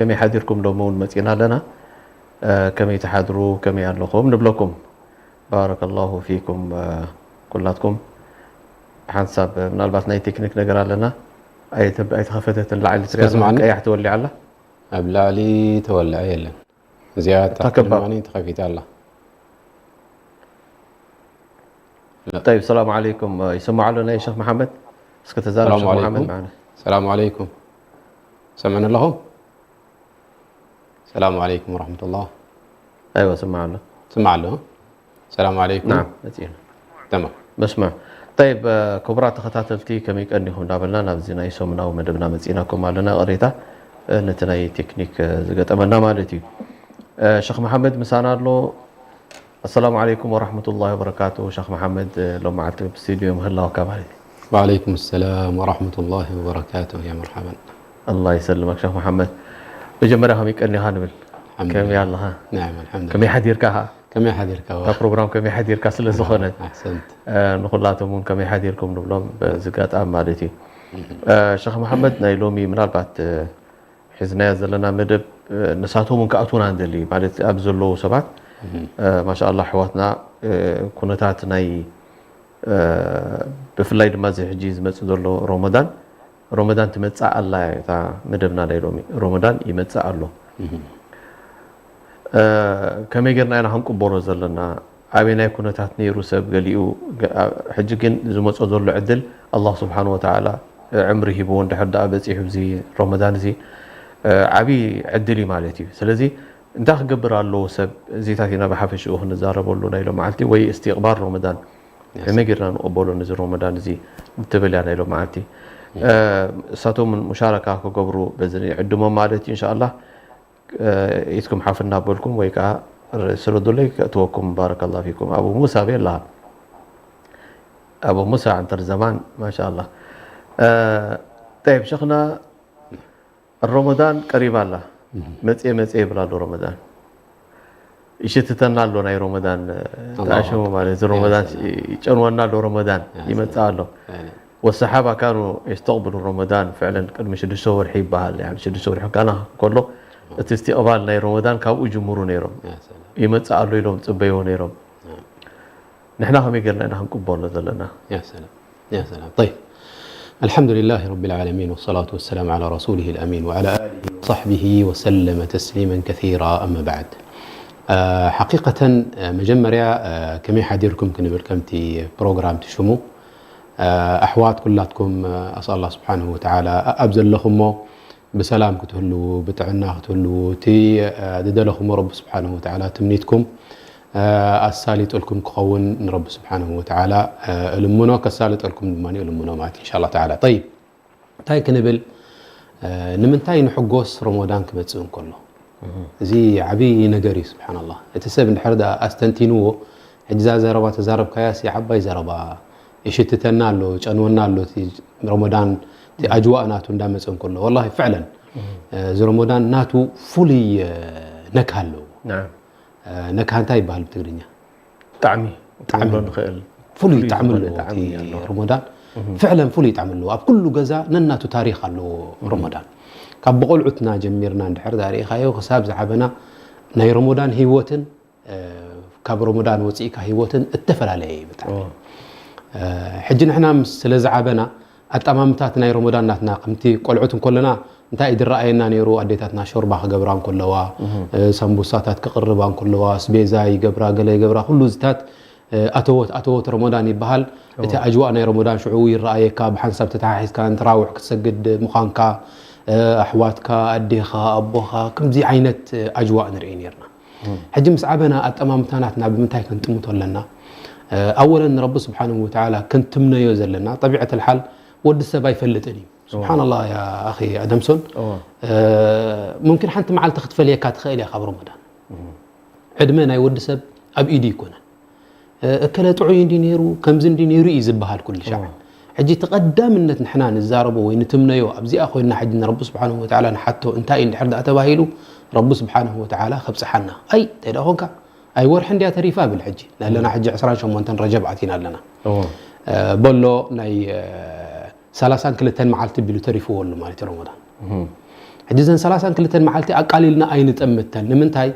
ከመይ ሓዲርኩም? ሎሚ እውን መጺና ኣለና። ከመይ ትሓድሩ? ከመይ ኣለኹም ንብለኩም። ባረከላሁ ፊኩም ኩላትኩም። ሓንሳብ ምናልባት ናይ ቴክኒክ ነገር ኣለና። ኣይተኸፈተትን፣ ላዕሊ ትሪኣ ቀያሕ ተወሊዓ ኣላ። ኣብ ላዕሊ ተወልዐ የለን። እዚኣ ታክል ማኒ ተኸፊታ ኣላ። طيب، السلام عليكم. ይስማዕ ኣሎ ናይ ሸኽ መሓመድ? እስከ ተዛረብ ሸኽ መሓመድ። ሰላም ዓለይኩም። ሰምዕኒ ኣለኹም? ሰላም ዓለይኩም ወረሕመቱላህ። ኣይወ፣ ስማዕ ኣሎ። ስማዕ ኣሎ። ሰላም ዓለይኩም። ናም፣ መጺእና። ተማም። መስማዕ። ጠይብ፣ ክቡራት ተኸታተልቲ፣ ከመይ ቀኒኹም እንዳበልና ናብዚ ናይ ሰሙናዊ መደብና መጺእናኩም ኣለና። ቅሬታ ነቲ ናይ ቴክኒክ ዝገጠመና ማለት እዩ። ሸኽ መሓመድ ምሳና ኣሎ። ኣሰላሙ ዓለይኩም ወራሕመቱላሂ ወበረካቱ። ሸኽ መሓመድ፣ ሎም መዓልቲ ኣብ ስቱድዮ ምህላውካ ማለት እዩ። ወዓለይኩም ሰላም ወራሕመቱላሂ ወበረካቱ። ያ መርሓበን። ኣላ ይሰልመክ ሸኽ መሓመድ። መጀመርያ ከመይ ቀኒኻ ንብል። ከመይ ኣለኻ? ከመይ ሓዲርካ? ከመይ ሓዲርካ? እታ ፕሮግራም ከመይ ሓዲርካ ስለ ዝኾነት፣ ንኹላቶም እውን ከመይ ሓዲርኩም ንብሎም በዚ ጋጣሚ ማለት እዩ። ሸኽ መሓመድ፣ ናይ ሎሚ ምናልባት ሒዝናያ ዘለና መደብ ንሳቶም እውን ክኣትዉና ንደሊ፣ ማለት ኣብ ዘለዉ ሰባት። ማሻኣላ ኣሕዋትና፣ ኩነታት ናይ ብፍላይ ድማ እዚ ሕጂ ዝመጽእ ዘሎ ሮመዳን፣ ሮመዳን ትመጽእ ኣላ እያ እታ መደብና ናይ ሎሚ። ሮመዳን ይመጽእ ኣሎ። ከመይ ጌርና ኢና ክንቅበሎ ዘለና? ኣበየናይ ኩነታት ነይሩ ሰብ ገሊኡ? ሕጂ ግን ዝመጾ ዘሎ ዕድል ኣላህ ስብሓን ወተዓላ ዕምሪ ሂብዎ እንድሕር ደኣ በጺሑ እዚ ሮመዳን እዚ ዓብዪ ዕድል እዩ ማለት እዩ። ስለዚ እንታይ ክገብር ኣለዎ ሰብ? እዚታት ኢና ብሓፈሽኡ ክንዛረበሉ ናይ ሎመዓልቲ፣ ወይ እስትቕባል ሮመዳን ከመይ ጌርና ንቕበሎ ነዚ ሮመዳን እዚ ትብል እያ ናይ ሎመዓልቲ። እሳቶም ሙሻረካ ክገብሩ በዚ ዕድሞም ማለት እዩ። እንሻኣላህ ኢትኩም ሓፍ እናበልኩም ወይ ከዓ ስረዱለይ ከእትወኩም። ባረከላሁ ፊኩም። ኣቡ ሙሳ ቤላ፣ ኣቡ ሙሳ ዓንተር ዘማን ማሻኣላህ። ጠይብ ሸኽና፣ ሮመዳን ቀሪባ ኣላ። መጽየ መጽየ ይብል ኣሎ ሮመዳን። ይሽትተና ኣሎ ናይ ሮመዳን ተኣሽሙ ማለት እዚ ሮመዳን ይጨንወና ኣሎ። ሮመዳን ይመጽእ ኣሎ። ወሰሓባ ካኑ የስተቕብሉ ሮመዳን ፍዕለን ቅድሚ ሽዱሽተ ወርሒ ይበሃል። ሽዱሽተ ወርሒ ጋና ከሎ እቲ እስትቕባል ናይ ሮመዳን ካብኡ ይጅምሩ ነይሮም። ይመጽእ ኣሎ ኢሎም ጽበይዎ ነይሮም። ንሕና ከመይ ጌርና ኢና ክንቅበሎ ዘለና? يا سلام، يا سلام. طيب، الحمد لله رب العالمين، والصلاة والسلام على رسوله الأمين وعلى آله وصحبه وسلم تسليما كثيرا. أما بعد، حقيقة መጀመርያ ከመይ ሓዲርኩም ክንብል ከምቲ ፕሮግራም ትሽሙ ኣሕዋት ኩላትኩም ኣስኣል ኣላህ ስብሓንሁ ወተዓላ ኣብ ዘለኹሞ ብሰላም ክትህልዉ፣ ብጥዕና ክትህልዉ፣ እቲ ዝደለኹሞ ረቢ ስብሓንሁ ወተዓላ ትምኒትኩም ኣሳሊጠልኩም ክኸውን ንረቢ ስብሓንሁ ወተዓላ እልምኖ፣ ከሳልጠልኩም ድማ እልምኖ ማለት ኢንሻላህ ተዓላ። ጠይብ፣ እንታይ ክንብል? ንምንታይ ንሕጎስ ረመዳን ክመፅእ እንከሎ? እዚ ዓብዪ ነገር እዩ። ስብሓንላህ፣ እቲ ሰብ እንድሕር ደኣ ኣስተንቲንዎ፣ ሕጂ እዛ ዘረባ ተዛረብካያሲ ዓባይ ዘረባ፣ ይሽትተና ኣሎ፣ ይጨንወና ኣሎ፣ እቲ ረመዳን እቲ ኣጅዋእ ናቱ እንዳመፀ እንከሎ። ወላሂ ፍዕለን እዚ ረመዳን ናቱ ፍሉይ ነካ ኣለዎ። ነካ እንታይ ይበሃል ብትግርኛ? ጣዕሚ ጣዕሚ ንኽእል ፍሉይ ጣዕሚ ኣለዎ። እቲ ረመዳን ፍዕለን ፍሉይ ጣዕሚ ኣለዎ። ኣብ ኩሉ ገዛ ነናቱ ታሪክ ኣለዎ ረመዳን። ካብ ብቆልዑትና ጀሚርና እንድሕር ዳርኢኻዮ ክሳብ ዝዓበና ናይ ረመዳን ህይወትን ካብ ረመዳን ወፂእካ ህይወትን እተፈላለየ እዩ ብጣዕሚ። ሕጂ ንሕና ምስ ስለ ዝዓበና ኣጠማምታት ናይ ረመዳን ናትና ከምቲ ቆልዑት እንከለና እንታይ እዩ ዝረኣየና ነይሩ? ኣዴታትና ሾርባ ክገብራ እንከለዋ፣ ሰንቡሳታት ክቕርባ እንከለዋ፣ ስቤዛ ይገብራ፣ ገለ ይገብራ፣ ኩሉ እዚታት ኣተወት ኣተወት ረመዳን ይበሃል። እቲ ኣጅዋእ ናይ ረመዳን ሽዑ ይረኣየካ፣ ብሓንሳብ ተተሓሒዝካ ንትራውሕ ክትሰግድ ምዃንካ፣ ኣሕዋትካ፣ ኣዴኻ፣ ኣቦኻ፣ ከምዚ ዓይነት ኣጅዋእ ንርኢ ነይርና። ሕጂ ምስ ዓበና ኣጠማምታ ናትና ብምንታይ ከንጥምቶ ኣለና? ኣወለን ንረቢ ስብሓንሁ ወተዓላ ከንትምነዮ ዘለና። ጠቢዐት ልሓል ወዲ ሰብ ኣይፈልጥን እዩ። ስብሓንላህ ያ ኣኺ ኣደምሶን፣ ሙምኪን ሓንቲ መዓልቲ ክትፈልየካ ትኽእል እያ ካብ ረመዳን። ዕድመ ናይ ወዲ ሰብ ኣብ ኢዱ ይኮነን። እከለ ጥዑይ እንዲ ነይሩ፣ ከምዚ እንዲ ነይሩ እዩ ዝበሃል ኩሉ ሻዕ። ሕጂ እቲ ቀዳምነት ንሕና ንዛረቦ ወይ ንትምነዮ ኣብዚኣ ኮይንና ሕጂ ንረቢ ስብሓንሁ ወተዓላ ንሓቶ እንታይ እዩ እንድሕር ደኣ ተባሂሉ፣ ረቢ ስብሓንሁ ወተዓላ ከብጽሓና። ኣይ እንታይ ደኣ ኮንካ? ኣይ ወርሒ እንድያ ተሪፋ ብል ሕጂ ናለና ሕጂ ዕስራን ሸሞንተን ረጀብ ኣቲና ኣለና። በሎ ናይ ሰላሳን ክልተን መዓልቲ ቢሉ ተሪፍዎ ኣሎ ማለት እዩ ረመዳን። ሕጂ እዘን ሰላሳን ክልተን መዓልቲ ኣቃሊልና ኣይንጠምተን። ንምንታይ?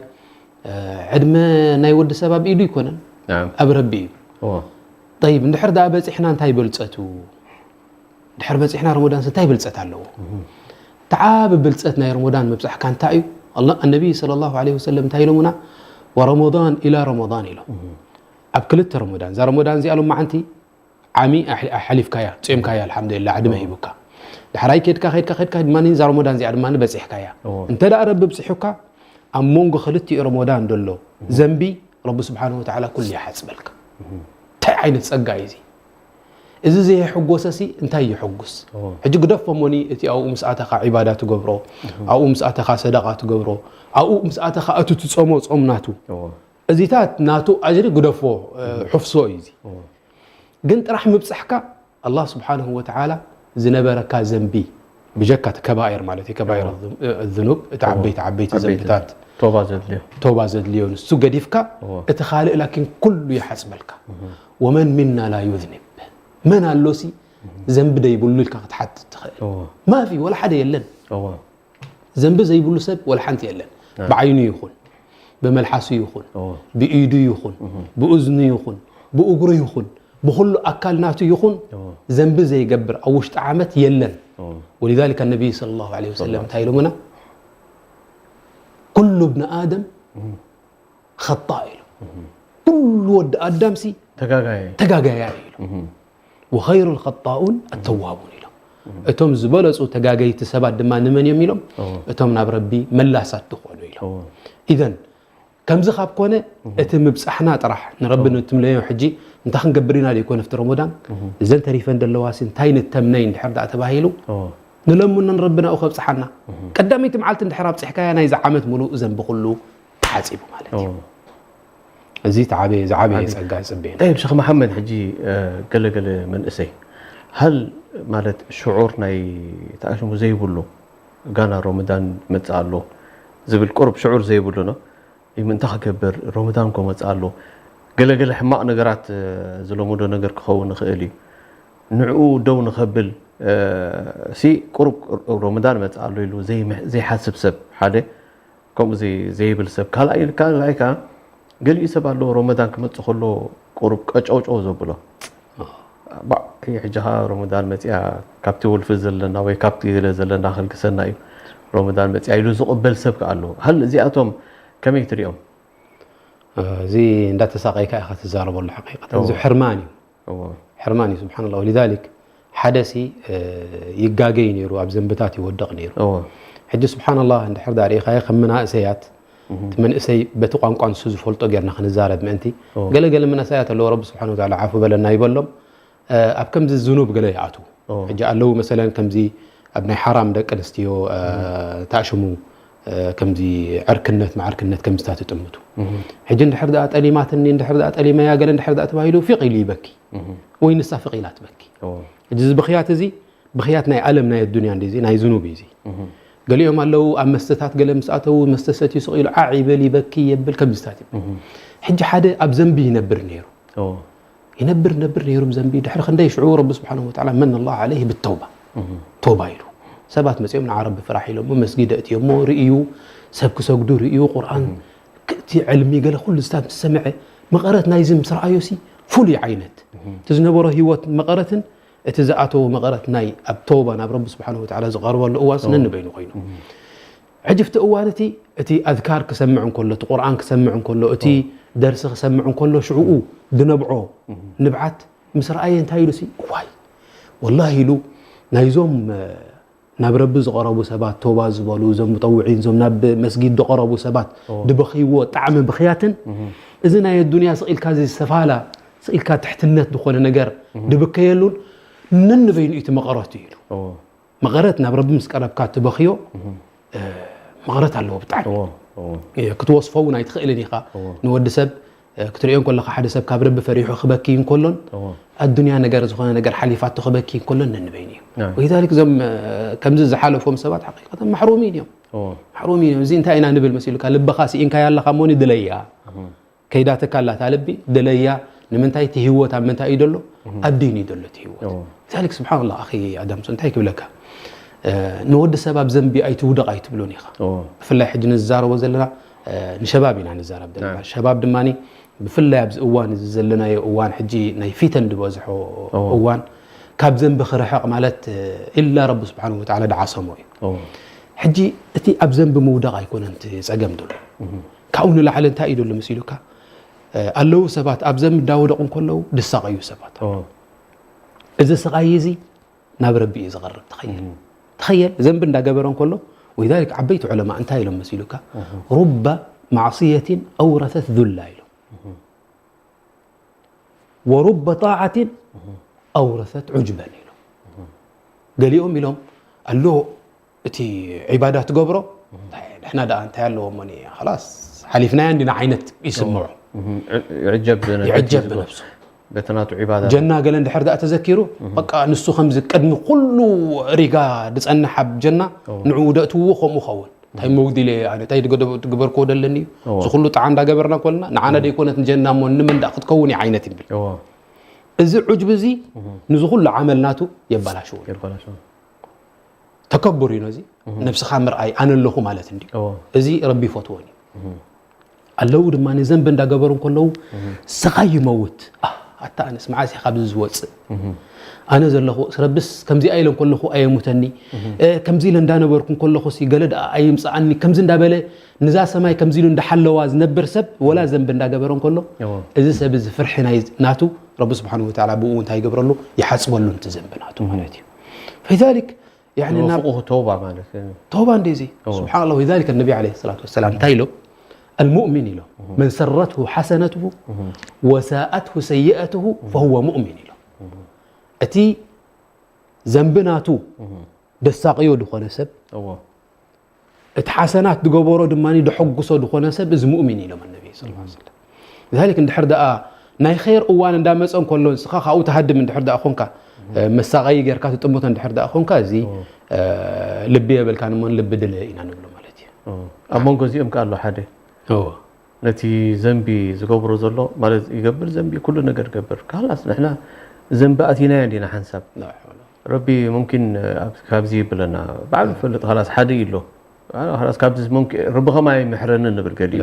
ዕድመ ናይ ወዲ ሰብ ኣብ ኢዱ ኣይኮነን፣ ኣብ ረቢ እዩ። ጠይብ፣ እንድሕር ደኣ በፂሕና እንታይ በልፀቱ? ድሕር በፂሕና ረመዳንስ እንታይ ብልፀት ኣለዎ? ተዓቢ ብልፀት ናይ ረመዳን ምብፃሕካ እንታይ እዩ? ኣነቢ ሰለላሁ ዐለይሂ ወሰለም እንታይ ኢሎምና? ወረመዳን ኢላ ረመዳን ኢሎም። ኣብ ክልተ ረመዳን፣ እዛ ረመዳን እዚኣ ሎም መዓንቲ ዓሚ ኣሕ- ኣሕሊፍካያ፣ ፅዮምካያ፣ ኣልሓምዱሊላ፣ ዕድመ ሂቡካ። ድሕራይ ከድካ ከድካ ከድካ ድማ እዛ ረመዳን እዚኣ ድማ በፂሕካያ። እንተ ደኣ ረቢ ብፅሑካ፣ ኣብ መንጎ ክልቲኡ ረመዳን ዘሎ ዘንቢ ረቢ ስብሓን ወተዓላ ኩሉ ይሓፅበልካ። እንታይ ዓይነት ፀጋ እዩ እዚ? እዚ ዘየሐጎሰሲ እንታይ ይሐጉስ? ሕጂ ግደፎ እሞኒ፣ እቲ ኣብኡ ምስ ኣተኻ ዒባዳ ትገብሮ፣ ኣብኡ ምስ ኣተኻ ሰደቓ ትገብሮ፣ ኣብኡ ምስ ኣተኻ እቲ ትጾሞ ጾም ናቱ። እዚታት ናቱ ኣጅሪ ግደፎ፣ ሕፍሶ እዩ እዚ። ግን ጥራሕ ምብጻሕካ ኣላህ ስብሓንሁ ወተዓላ ዝነበረካ ዘንቢ ብጀካ እቲ ከባኤር ማለት እዩ፣ ከባኤር ዝኑብ፣ እቲ ዓበይቲ ዓበይቲ ዘንብታት ቶባ ዘድልዮ። ቶባ ዘድልዮ ንሱ ገዲፍካ፣ እቲ ካልእ ላኪን ኩሉ ይሓጽበልካ። ወመን ሚና ላ ዩዝኒብ፣ መን ኣሎሲ ዘንቢ ደይብሉ ኢልካ ክትሓትት ትኽእል? ማፊ፣ ወላ ሓደ የለን። ዘንቢ ዘይብሉ ሰብ ወላ ሓንቲ የለን። ብዓይኑ ይኹን፣ ብመልሓሱ ይኹን፣ ብኢዱ ይኹን፣ ብእዝኑ ይኹን፣ ብእግሩ ይኹን፣ ብኹሉ ኣካል ናቱ ይኹን ዘንቢ ዘይገብር ኣብ ውሽጢ ዓመት የለን። ወሊዛሊከ ነቢይ ሰለላሁ ዐለይሂ ወሰለም እንታይ ኢሎምና? ኩሉ እብኒ ኣደም ኸጣእ ኢሎም። ኩሉ ወዲ ኣዳምሲ ተጋጋየ። ተጋጋያ ኢሎም። ወኸይሩል ኸጣኡን ኣተዋቡን ኢሎም። እቶም ዝበለጹ ተጋገይቲ ሰባት ድማ ንመን እዮም ኢሎም? እቶም ናብ ረቢ መላሳት ዝኾኑ ኢሎም። ኢዘን ከምዚ ካብ ኮነ እቲ ምብጻሕና ጥራሕ ንረቢ ንትምለዮ ሕጂ እንታይ ክንገብር ኢና ደይኮነ ኣብቲ ረመዳን እዘን ተሪፈን ዘለዋሲ እንታይ ንተምነይ እንድሕር ደኣ ተባሂሉ ንለምኖ ንረቢ ናብኡ ከብጽሓና። ቀዳመይቲ መዓልቲ እንድሕር ኣብጺሕካያ ናይዚ ዓመት ሙሉእ ዘንቢ ኩሉ ተሓጺቡ ማለት እዩ። እዚ ተዓበየ ዝዓበየ ጸጋ ይጽበየና። ጠይብ ሸኽ መሓመድ፣ ሕጂ ገለገለ መንእሰይ ሃል ማለት ሽዑር ናይ ተኣሽሙ ዘይብሉ ጋና ሮመዳን መጽእ ኣሎ ዝብል ቁሩብ ሽዑር ዘይብሉ ነው። ምእንታ ክገብር ሮመዳን ኮ መጽእ ኣሎ፣ ገለገለ ሕማቕ ነገራት ዝለመዶ ነገር ክኸውን ይኽእል እዩ። ንዕኡ ደው ንኸብል ሲ ቁሩብ ሮመዳን መጽእ ኣሎ ኢሉ ዘይሓስብ ሰብ ሓደ ከምኡ ዘይብል ሰብ ካልኣይ ካልኣይ ከኣ ገሊኡ ሰብ ኣለዎ ሮመዳን ክመጽእ ከሎ ቁሩብ ቀጨውጨው ዘብሎ። ባዕ ሕጂ ኸኣ ሮመዳን መጽያ ካብቲ ውልፊ ዘለና ወይ ካብቲ ገለ ዘለና ከልግሰና እዩ ሮመዳን መጽያ ኢሉ ዝቕበል ሰብ ከኣ ኣለዎ። ሃል እዚኣቶም ከመይ ትሪኦም? እዚ እንዳተሳቐይካ ኢኻ ትዛረበሉ ሓቂቐተን። እዚ ሕርማን እዩ። ሕርማን እዩ ስብሓንላ። ወሊዛሊክ ሓደ ሲ ይጋገይ ነይሩ፣ ኣብ ዘንብታት ይወድቕ ነይሩ። ሕጂ ስብሓንላ እንድሕር ዳ ርኢኻዮ ከም መናእሰያት እቲ መንእሰይ በቲ ቋንቋ ንሱ ዝፈልጦ ጌርና ክንዛረብ ምእንቲ ገለ ገለ መናእሰያት ኣለዎ ረቢ ስብሓን ወተዓላ ዓፉ በለና ይበሎም። ኣብ ከምዚ ዝኑብ ገለ ይኣትዉ። ሕጂ ኣለዉ መሰለን ከምዚ ኣብ ናይ ሓራም ደቂ ኣንስትዮ ተኣሽሙ ከምዚ ዕርክነት መዓርክነት ከምዚታት ይጥምቱ። ሕጂ እንድሕር ደኣ ጠሊማትኒ እንድሕር ደኣ ጠሊመያ ገለ እንድሕር ደኣ ተባሂሉ ፊቕ ኢሉ ይበኪ ወይ ንሳ ፊቕ ኢላ ትበኪ። ሕጂ እዚ ብኽያት እዚ ብኽያት ናይ ዓለም ናይ ኣዱንያ እንዲ እዚ ናይ ዝኑብ እዩ እዚ። ገሊኦም ኣለዉ ኣብ መስተታት ገለ ምስ ኣተዉ መስተ ሰትዩ ስቕ ኢሉ ዓዕ ይብል ይበኪ የብል ከምዚታት እዩ። ሕጂ ሓደ ኣብ ዘንቢ ይነብር ነይሩ። ይነብር ነብር ነይሩ ብዘንቢ ድሕሪ ክንደይ ሽዑ ረቢ ስብሓን ወተዓላ መን ኣላህ ዓለይህ ብተውባ ተውባ ኢሉ ሰባት መፅኦም ንዓ ረቢ ፍራሕ ኢሎሞ መስጊድ ኣእትዮሞ ርእዩ ሰብ ክሰግዱ ርእዩ ቁርኣን ክእቲ ዕልሚ ገለ ኩሉ ዝታት ምስ ሰምዐ መቐረት ናይዚ ምስ ረኣዮ ሲ ፍሉይ ዓይነት እቲ ዝነበሮ ህይወት መቐረትን እቲ ዝኣተዎ መቐረት ናይ ኣብ ተውባ ናብ ረቢ ስብሓን ወተዓላ ዝቐርበሉ እዋን ሲ ነንበይኑ ኮይኑ ሕጂ ኣብቲ እዋን እቲ እቲ ኣዝካር ክሰምዕ እንከሎ እቲ ቁርኣን ክሰምዕ እንከሎ እቲ ደርሲ ክሰምዕ እንከሎ ሽዕኡ ዝነብዖ ንብዓት ምስ ረኣየ እንታይ ኢሉ ሲ እዋይ ወላሂ ኢሉ ናይዞም ናብ ረቢ ዝቐረቡ ሰባት ተውባ ዝበሉ እዞም ሙጠውዒን እዞም ናብ መስጊድ ዝቐረቡ ሰባት ዝበኽይዎ ጣዕሚ ብኽያትን እዚ ናይ ኣዱንያ ስቕ ኢልካ እዚ ዝተፋላ ስቕ ኢልካ ትሕትነት ዝኾነ ነገር ድብከየሉን ነንበይኑ እቲ መቐረቱ ኢሉ መቐረት ናብ ረቢ ምስ ቀረብካ ትበኽዮ መቐረት ኣለዎ ብጣዕሚ ክትወስፎ እውን ኣይትኽእልን ኢኻ ንወዲ ሰብ ክትሪኦ እንከለኻ ሓደ ሰብ ካብ ረቢ ፈሪሑ ክበኪ እንከሎን ኣዱንያ ነገር ዝኾነ ነገር ሓሊፋቶ ክበኪ እንከሎን ነንበይኑ እዩ ወሊዛሊክ እዞም ከምዚ ዝሓለፎም ሰባት ሓቂቀተን ማሕሩሚን እዮም ማሕሩሚን እዮም እዚ እንታይ ኢና ንብል መሲሉካ ልብኻ ስኢንካያ ኣለኻ እሞኒ ድለያ ከይዳትካ ኣላ እታ ልቢ ድለያ ንምንታይ እቲ ህይወት ኣብ ምንታይ እዩ ደሎ ኣብ ዲን እዩ ደሎ እቲ ህይወት ዛሊክ ስብሓንላ ኣኺ ኣዳምሶ እንታይ ክብለካ ንወዲ ሰብ ኣብ ዘንቢ ኣይትውደቕ ኣይትብሎን ኢኻ። ብፍላይ ሕጂ ንዝዛረቦ ዘለና ንሸባብ ኢና ንዛረብ ዘለና። ሸባብ ድማ ብፍላይ ኣብዚ እዋን እዚ ዘለናዮ እዋን ሕጂ ናይ ፊተን ዝበዝሖ እዋን ካብ ዘንቢ ክርሕቕ ማለት ኢላ ረቢ ስብሓን ወተዓላ ድዓሰሞ እዩ። ሕጂ እቲ ኣብ ዘንቢ ምውዳቕ ኣይኮነን እቲ ጸገም ዘሎ። ካብኡ ንላዕሊ እንታይ እዩ ዘሎ መሲሉካ? ኣለዉ ሰባት ኣብ ዘንቢ እንዳወደቑ እንከለዉ ድሳቐዩ ሰባት። እዚ ስቓይ እዚ ናብ ረቢ እዩ ዝቐርብ። ተኸየል ተኸየል ዘንቢ እንዳገበረ እንከሎ ወሊዛሊክ ዓበይቲ ዑለማ እንታይ ኢሎም መሲሉካ? ሩበ ማዕስየትን ኣውረተት ዙላ ኢሎም። ወሩበ ጣዓትን ኣውረተት ዑጅበን ኢሎም። ገሊኦም ኢሎም ኣሎ እቲ ዒባዳ ትገብሮ ንሕና ደኣ እንታይ ኣለዎ ሞኒ ላስ ሓሊፍናያ እንዲና ዓይነት ይስምዖ። ይዕጀብ ይዕጀብ ብነብሱ በተናቱ ዒባዳ ጀና ገለ እንድሕር ደኣ ተዘኪሩ በቃ ንሱ ከምዚ ቅድሚ ኩሉ ሪጋ ድጸንሕ ኣብ ጀና ንዕኡ ደእትውዎ ከምኡ ኸውን እንታይ መጉዲለ ኣነ እንታይ ዝገደቡ- ዝገበርክዎ ደለኒ እዩ እዚ ኩሉ ጣዓ እንዳገበርና ኮልና ንዓና ደይኮነት ንጀና እሞ ንመን ደኣ ክትከውን እዩ ዓይነት ይብል። እዚ ዑጅብ እዚ ንዚ ኩሉ ዓመል ናቱ የባላሽዎ። ተከብር እዩ ነዚ ነብስኻ ምርኣይ ኣነ ኣለኹ ማለት እንዲ እዚ ረቢ ይፈትዎን እዩ ኣለዉ ድማ ዘንቢ እንዳገበሩ እንከለዉ ስኻ ይመውት ኣታ ኣነስ መዓስ እየ ካብዚ ዝወፅእ ኣነ ዘለኹ ረብስ ከምዚኣ ኢለ እንከለኹ ኣየሙተኒ ከምዚ ኢለ እንዳነበርኩ እንከለኹ ገለ ደኣ ኣይምፅኣኒ ከምዚ እንዳበለ ንዛ ሰማይ ከምዚ ኢሉ እንዳሓለዋ ዝነብር ሰብ ወላ ዘንቢ እንዳገበረ እንከሎ እዚ ሰብ እዚ ፍርሒ ናይ ናቱ ረቢ ስብሓን ወተዓላ ብኡ እንታይ ይገብረሉ ይሓፅበሉ እቲ ዘንቢ ናቱ ማለት እዩ ፈሊዛሊክ يعني ናብ ንወፍቁሁ ተውባ ማለት እዩ። ተውባ እንደ እዚ ስብሓን ላ ذلك النبي عليه الصلاة والسلام እንታይ ኢሎም المؤمن ኢሎም من سرته حسنته وساءته سيئته فهو مؤمن ኢሎም እቲ ዘንቢ ናቱ ደሳቅዮ ድኾነ ሰብ እዎ እቲ ሓሰናት ዝገበሮ ድማ ደሐጉሶ ዝኾነ ሰብ እዚ ሙእሚን ኢሎም ነቢ ስ ሰለም ذلك እንድሕር ደኣ ናይ ኸይር እዋን እንዳመፀ እንከሎ ንስኻ ካብኡ ትሃድም እንድሕር ደኣ ኾንካ መሳቐዪ ጌርካ ትጥምቶ እንድሕር ደኣ ኾንካ እዚ ልቢ የብልካን እሞ ልቢ ድለ ኢና ንብሎ ማለት እዩ ኣብ መንጎ እዚኦም ከ ኣሎ ሓደ እዎ ነቲ ዘንቢ ዝገብሮ ዘሎ ማለት ይገብር ዘንቢ ኩሉ ነገር ገብር ካላስ ንሕና ዘንቢ ኣቲናዮ እንዲና ሓንሳብ ረቢ ሙምኪን ካብዚ ይብለና ባዕሉ ይፈልጥ ካላስ ሓደ እዩ ኣሎ ካላስ ካብዚ ሙምኪን ረቢ ከማይ ምሕረኒ ንብል ገሊኡ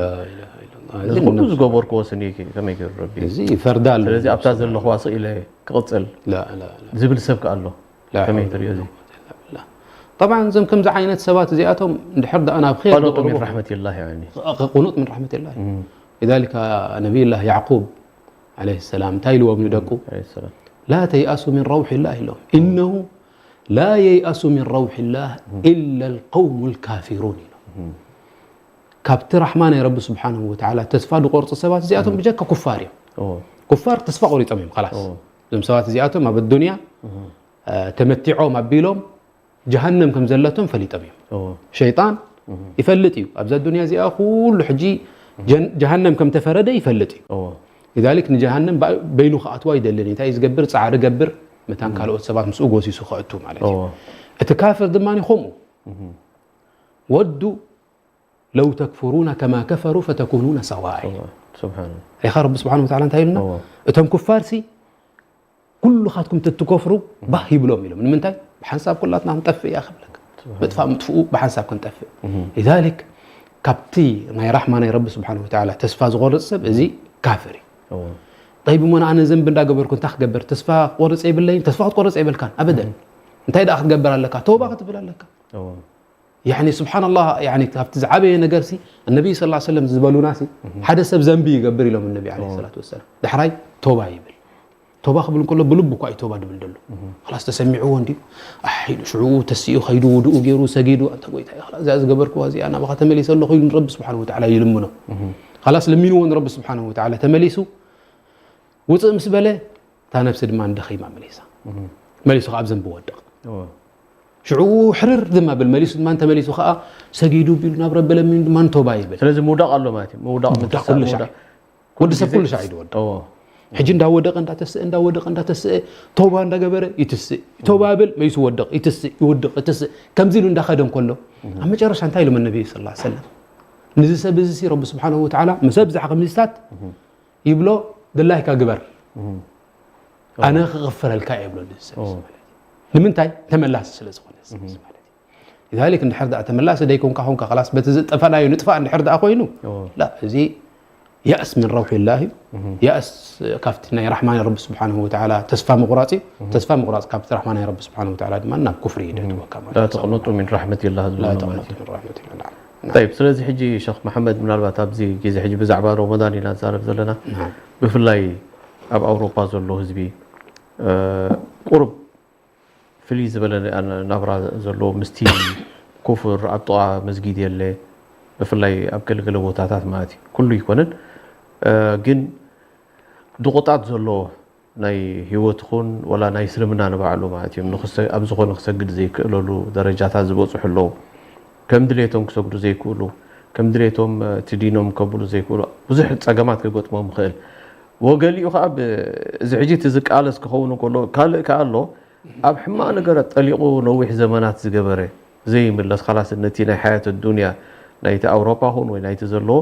እዚ ኩሉ ዝገበርክዎ ስኒ ከመይ ገይሩ ረቢ እዚ ይፈርዳ ኣሎ ስለዚ ኣብታ ዘለኹዋ ስቕ ኢለ ክቕፅል لا لا لا ዝብል ሰብ ከ ኣሎ ከመይ ትሪኦ እዚ طبعا እዞም ከምዚ ዓይነት ሰባት እዚኣቶም እንድሕር ደኣ ናብ ኸይር قنوط من ዝቕርቡ رحمة الله يعني قنوط من رحمة الله لذلك نبي الله يعقوب عليه السلام እንታይ ኢልዎም ንደቁ عليه السلام لا تيأسوا من روح الله ኢሎም إنه لا ييأس من روح الله إلا القوم الكافرون ኢሎም ካብቲ ራሕማ ናይ ረቢ ስብሓንሁ ወተዓላ ተስፋ ዝቆርፁ ሰባት እዚኣቶም ብጀካ ኩፋር እዮም ኦ ኩፋር ተስፋ ቆሪፆም እዮም ላስ ኦ እዞም ሰባት እዚኣቶም ኣብ ኣዱንያ ተመቲዖም ኣቢሎም ጀሃነም ከም ዘለቶም ፈሊጦም እዮም ኦ ሸይጣን ይፈልጥ እዩ ኣብዛ ዱንያ እዚኣ ኩሉ ሕጂ ጀን- ጀሃነም ከም ተፈረደ ይፈልጥ እዩ ኦ لذلك ንጀሃነም በ- በይኑ ክኣትዋ ይደልን እዩ እንታይ እዩ ዝገብር ፃዕሪ ገብር መታን ካልኦት ሰባት ምስኡ ጎሲሱ ከእቱ ማለት እዩ ኦ እቲ ካፍር ድማ ከምኡ ወዱ ለው ተክፍሩና ከማ ከፈሩ ፈተኩኑና ሰዋእ ስብሓን ሪኻ ረቢ ስብሓን ወተዓላ እንታይ ኢሉና እዎ እቶም ኩፋር ሲ ኩሉኻትኩም ተትከፍሩ ባህ ይብሎም ኢሎም ንምንታይ ብሓንሳብ ኩላትና ክንጠፍእ እያ ክብለካ ምጥፋእ ምጥፍኡ ብሓንሳብ ክንጠፍእ لذلك ካብቲ ናይ ራሕማ ናይ ረቢ ስብሓን ወተዓላ ተስፋ ዝቆርፅ ሰብ እዚ ካፍር እዩ እዎ ጠይብ እሞ ኣነ ዘንቢ እንዳገበርኩ እንታይ ክገብር ተስፋ ክቆርፅ የብለይን ተስፋ ክትቆርፅ የብልካን ኣበደን እንታይ ደኣ ክትገብር ኣለካ ተውባ ክትብል ኣለካ እዎ يعني سبحان الله يعني ካብቲ ዝዓበየ ነገር ሲ النبي صلى الله عليه وسلم ዝበሉና ሲ ሓደ ሰብ ዘንቢ ይገብር ኢሎም النبي عليه الصلاة والسلام ዳሕራይ ቶባ ይብል ቶባ ክብል እንከሎ ብልቡ እኳ እዩ ቶባ ድብል ደሎ خلاص ተሰሚዕዎ እንዲዩ ኣሕ ኢሉ ሽዑ ተሲኡ ከይዱ ውድኡ ገይሩ ሰጊዱ ኣንተ ጎይታ እዩ خلاص እዚኣ ዝገበርክዋ እዚኣ ናባኻ ተመሊሰ ኣለኹ ኢሉ ንረቢ ስብሓን ወተዓላ ይልምኖ خلاص ለሚንዎ ንረቢ ስብሓን ወተዓላ ተመሊሱ ውፅእ ምስ በለ እታ ነብሲ ድማ ንደኺማ መሊሳ መሊሱ ከዓ ኣብ ዘንቢ ወድቕ እዎ ሽዑ ሕርር ድማ ብል መሊሱ ድማ እንተመሊሱ ከዓ ሰጊዱ ቢሉ ናብ ረቢ ለሚኑ ድማ ንቶባ ይብል ስለዚ ምውዳቕ ኣሎ ማለት እዩ ምውዳቕ ምውዳቕ ኩሉ ሻዕ ወዲ ሰብ ኩሉ ሻዕ እዩ ዝወድቕ እዎ ሕጂ እንዳወደቐ እንዳተስአ እንዳወደቐ እንዳተስአ ቶባ እንዳገበረ ይትስእ ቶባ ብል መሊሱ ወድቕ ይትስእ ይወድቕ ይትስእ ከምዚ ኢሉ እንዳኸደ እንከሎ ኣብ መጨረሻ እንታይ ኢሎም ነቢ ስ ሰለም ንዚ ሰብ እዚ ሲ ረቢ ስብሓንሁ ወተዓላ ምስ ኣብዝሓ ከምዚታት ይብሎ ድላይካ ግበር ኣነ ክቕፍረልካ እየ ይብሎ ንዚ ሰብ እዚ ማለት እዩ ንምንታይ ተመላሲ ስለ ዝኾነ እዚ ሰብ እዚ ማለት እዩ لذلك እንድሕር ደኣ ተመላሲ ደይኮንካ ኮንካ خلاص በቲ ዝጠፋናዮ ንጥፋእ እንድሕር ደኣ ኮይኑ لا እዚ يأس من روح الله እዩ። يأس ካብቲ ናይ ራሕማን ረቢ ስብሓንሁ ወተዓላ ተስፋ ምቑራፅ እዩ። ተስፋ ምቑራፅ ካብቲ ራሕማን ረቢ ስብሓንሁ ወተዓላ ድማ ናብ ኩፍሪ እዩ ደእትወካ ማለት እዩ። ተቕነጡ ሚን ራሕመት ላ ዝብሎ لا ማለት تقنطوا እዩ من رحمة الله نعم طيب ስለዚ ሕጂ ሸኽ መሓመድ ምናልባት ኣብዚ ግዜ ሕጂ ብዛዕባ ሮመዳን ኢና ንዛረብ ዘለና نعم ብፍላይ ኣብ ኣውሮፓ ዘሎ ህዝቢ ቁሩብ ፍልይ ዝበለ ናብራ ዘለዎ ምስቲ ኩፍር ኣብ ጥቓ መስጊድ የለ ብፍላይ ኣብ ገለገለ ቦታታት ማለት እዩ ኩሉ ይኮነን ግን ድቑጣት ዘሎ ናይ ህይወት ኹን ወላ ናይ እስልምና ንባዕሉ ማለት እዩ ኣብ ዝኾነ ክሰግድ ዘይክእለሉ ደረጃታት ዝበፅሑ ኣለዉ ከም ድሌቶም ክሰግዱ ዘይክእሉ ከም ድሌቶም እቲ ዲኖም ከብሉ ዘይክእሉ ብዙሕ ፀገማት ክገጥሞም ይኽእል ወገሊኡ ከዓ እዚ ሕጂ እቲ ዝቃለስ ክኸውን ከሎ ካልእ ከዓ ኣሎ ኣብ ሕማቕ ነገራት ጠሊቑ ነዊሕ ዘመናት ዝገበረ ዘይምለስ ካላስ ነቲ ናይ ሓያት ዱንያ ናይቲ ኣውሮፓ ኹን ወይ ናይቲ ዘለዎ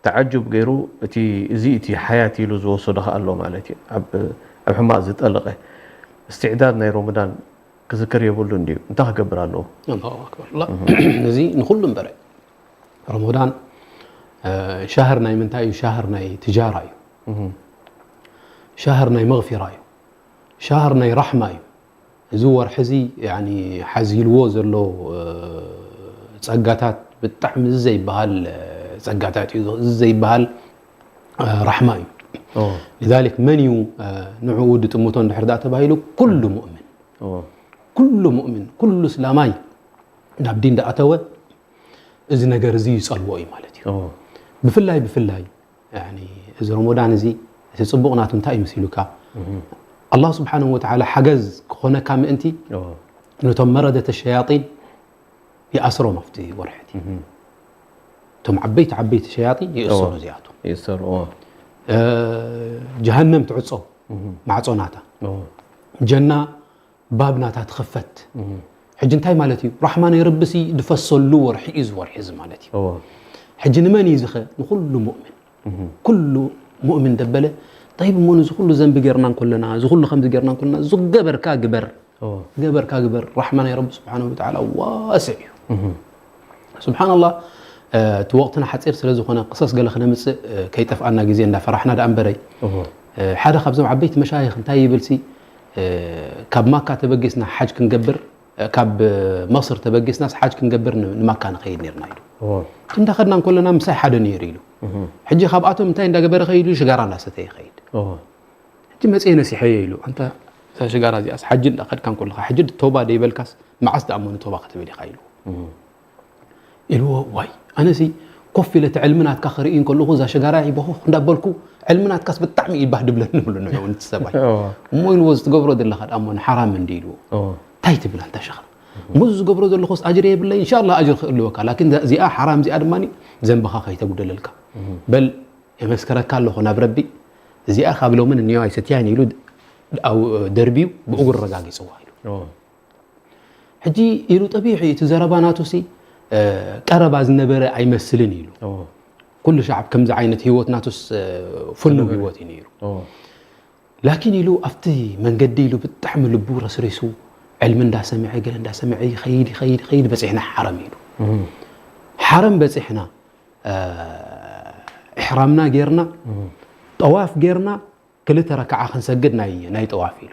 ተዓጁብ ገይሩ እቲ እዚ እቲ ሓያት ኢሉ ዝወሰዶ ከዓ ኣሎ ማለት እዩ ኣብ ኣብ ሕማቕ ዝጠለቐ እስትዕዳድ ናይ ሮመዳን ክዝከር የብሉን ድዩ እንታይ ክገብር ኣለዎ ኣላሁ ኣክበር ላ እዚ ንኩሉ እምበረ ረመዳን ሻህር ናይ ምንታይ እዩ ሻህር ናይ ትጃራ እዩ ሻህር ናይ መغፊራ እዩ ሻህር ናይ ራሕማ እዩ እዚ ወርሒ እዚ ሓዚልዎ ዘሎ ፀጋታት ብጣዕሚ እዚ ዘይበሃል ፀጋታት እዩ እዚ ዘይበሃል ራሕማ እዩ لذلك መን እዩ ንዕኡ ድጥምቶ እንድሕር ዳ ተባሂሉ ኩሉ ሙእምን ኩሉ ሙእምን ኩሉ እስላማይ ናብ ዲን ዳኣተወ እዚ ነገር እዚ ይፀልዎ እዩ ማለት እዩ ብፍላይ ብፍላይ እዚ ረመዳን እዚ እቲ ፅቡቕ ናቱ እንታይ እዩ መሲሉካ ኣላህ ስብሓንሁ ወተዓላ ሓገዝ ክኾነካ ምእንቲ ነቶም መረደተ ሸያጢን ይኣስሮም ኣብቲ ወርሒ እቲ እቶም ዓበይቲ ዓበይቲ ሸያጢን ይእሰሩ እዚኣቶም ይእሰሩ ጀሃነም ትዕፆ ማዕፆ ናታ ጀና ባብ ናታ ትኽፈት ሕጂ እንታይ ማለት እዩ ራሕማ ናይ ረብሲ ድፈሰሉ ወርሒ እዩ ዝወርሒ እዚ ማለት እዩ ሕጂ ንመን እዩ ዝኸ ንኩሉ ሙእምን ኩሉ ሙእምን ደበለ طيب እሞ እዚ ኩሉ ዘንቢ ጌርና እንኮለና እዚ ኩሉ ከምዚ ጌርና እንኮለና ዝገበርካ ግበር ገበርካ ግበር ራሕማ ናይ ረቢ ስብሓን ወተዓላ ዋስዕ እዩ ስብሓንላህ እቲ ወቕትና ሓፂር ስለ ዝኾነ ቅሰስ ገለ ክነምፅእ ከይጠፍኣና ግዜ እንዳፈራሕና ደኣ እምበረይ ሓደ ካብዞም ዓበይቲ መሻይኽ እንታይ ይብል ሲ ካብ ማካ ተበጊስና ሓጅ ክንገብር ካብ መصር ተበጊስናስ ሓጅ ክንገብር ንማካ ንኸይድ ነርና ኢሉ እንዳኸድና እንኮለና ምሳይ ሓደ ነይሩ ኢሉ ሕጂ ካብኣቶም እንታይ እንዳገበረ ከይድ ኢሉ ሽጋራ እንዳሰተ ይኸይድ ሕጂ መፅየ ነሲሐየ ኢሉ ኣንታ እዛ ሽጋራ እዚኣስ ሓጂ እንዳኸድካ እንኮለካ ሕጂ ቶባ ደይበልካስ መዓስ ደኣ እሞ ንቶባ ክትብል ኢኻ ኢሉ ኢልዎ ዋይ ኣነሲ ኮፍ ኢለ እቲ ዕልሚ ናትካ ክርኢ እንከለኹ እዛ ሽጋራ ይበኹ እንዳበልኩ ዕልሚ ናትካስ ብጣዕሚ ይባህ ድብለኒ ብሉ ንዑ ንቲ ሰብኣይ እሞ ኢልዎ ዝትገብሮ ዘለኻ ደኣ እሞ ንሓራም እንዲ ኢልዎ እንታይ ትብል ኣንታ ሸኽና እሞ እዚ ዝገብሮ ዘለኹስ ኣጅሪ የብለይ እንሻላ ኣጅሪ ክእልወካ ላኪን እዚኣ ሓራም እዚኣ ድማ ዘንብኻ ከይተጉደለልካ በል የመስከረካ ኣለኹ ናብ ረቢ እዚኣ ካብ ሎምን እኒዮ ኣይሰትያን ኢሉ ደርብዩ ብእግሩ ረጋጊፅዋ ኢሉ ሕጂ ኢሉ ጠቢሑ እዩ እቲ ዘረባ ናቱሲ ቀረባ ዝነበረ ኣይመስልን ኢሉ ኩሉ ሻዕብ ከምዚ ዓይነት ህይወት ናቱስ ፍኑው ህይወት እዩ ነይሩ ላኪን ኢሉ ኣብቲ መንገዲ ኢሉ ብጣዕሚ ልቡ ረስሪሱ ዕልሚ እንዳሰምዐ ገለ እንዳሰምዐ ይኸይድ ይኸይድ ይኸይድ በፂሕና ሓረም ኢሉ ሓረም በፂሕና ኢሕራምና ጌርና ጠዋፍ ጌርና ክልተ ረክዓ ክንሰግድ ናይ ናይ ጠዋፍ ኢሉ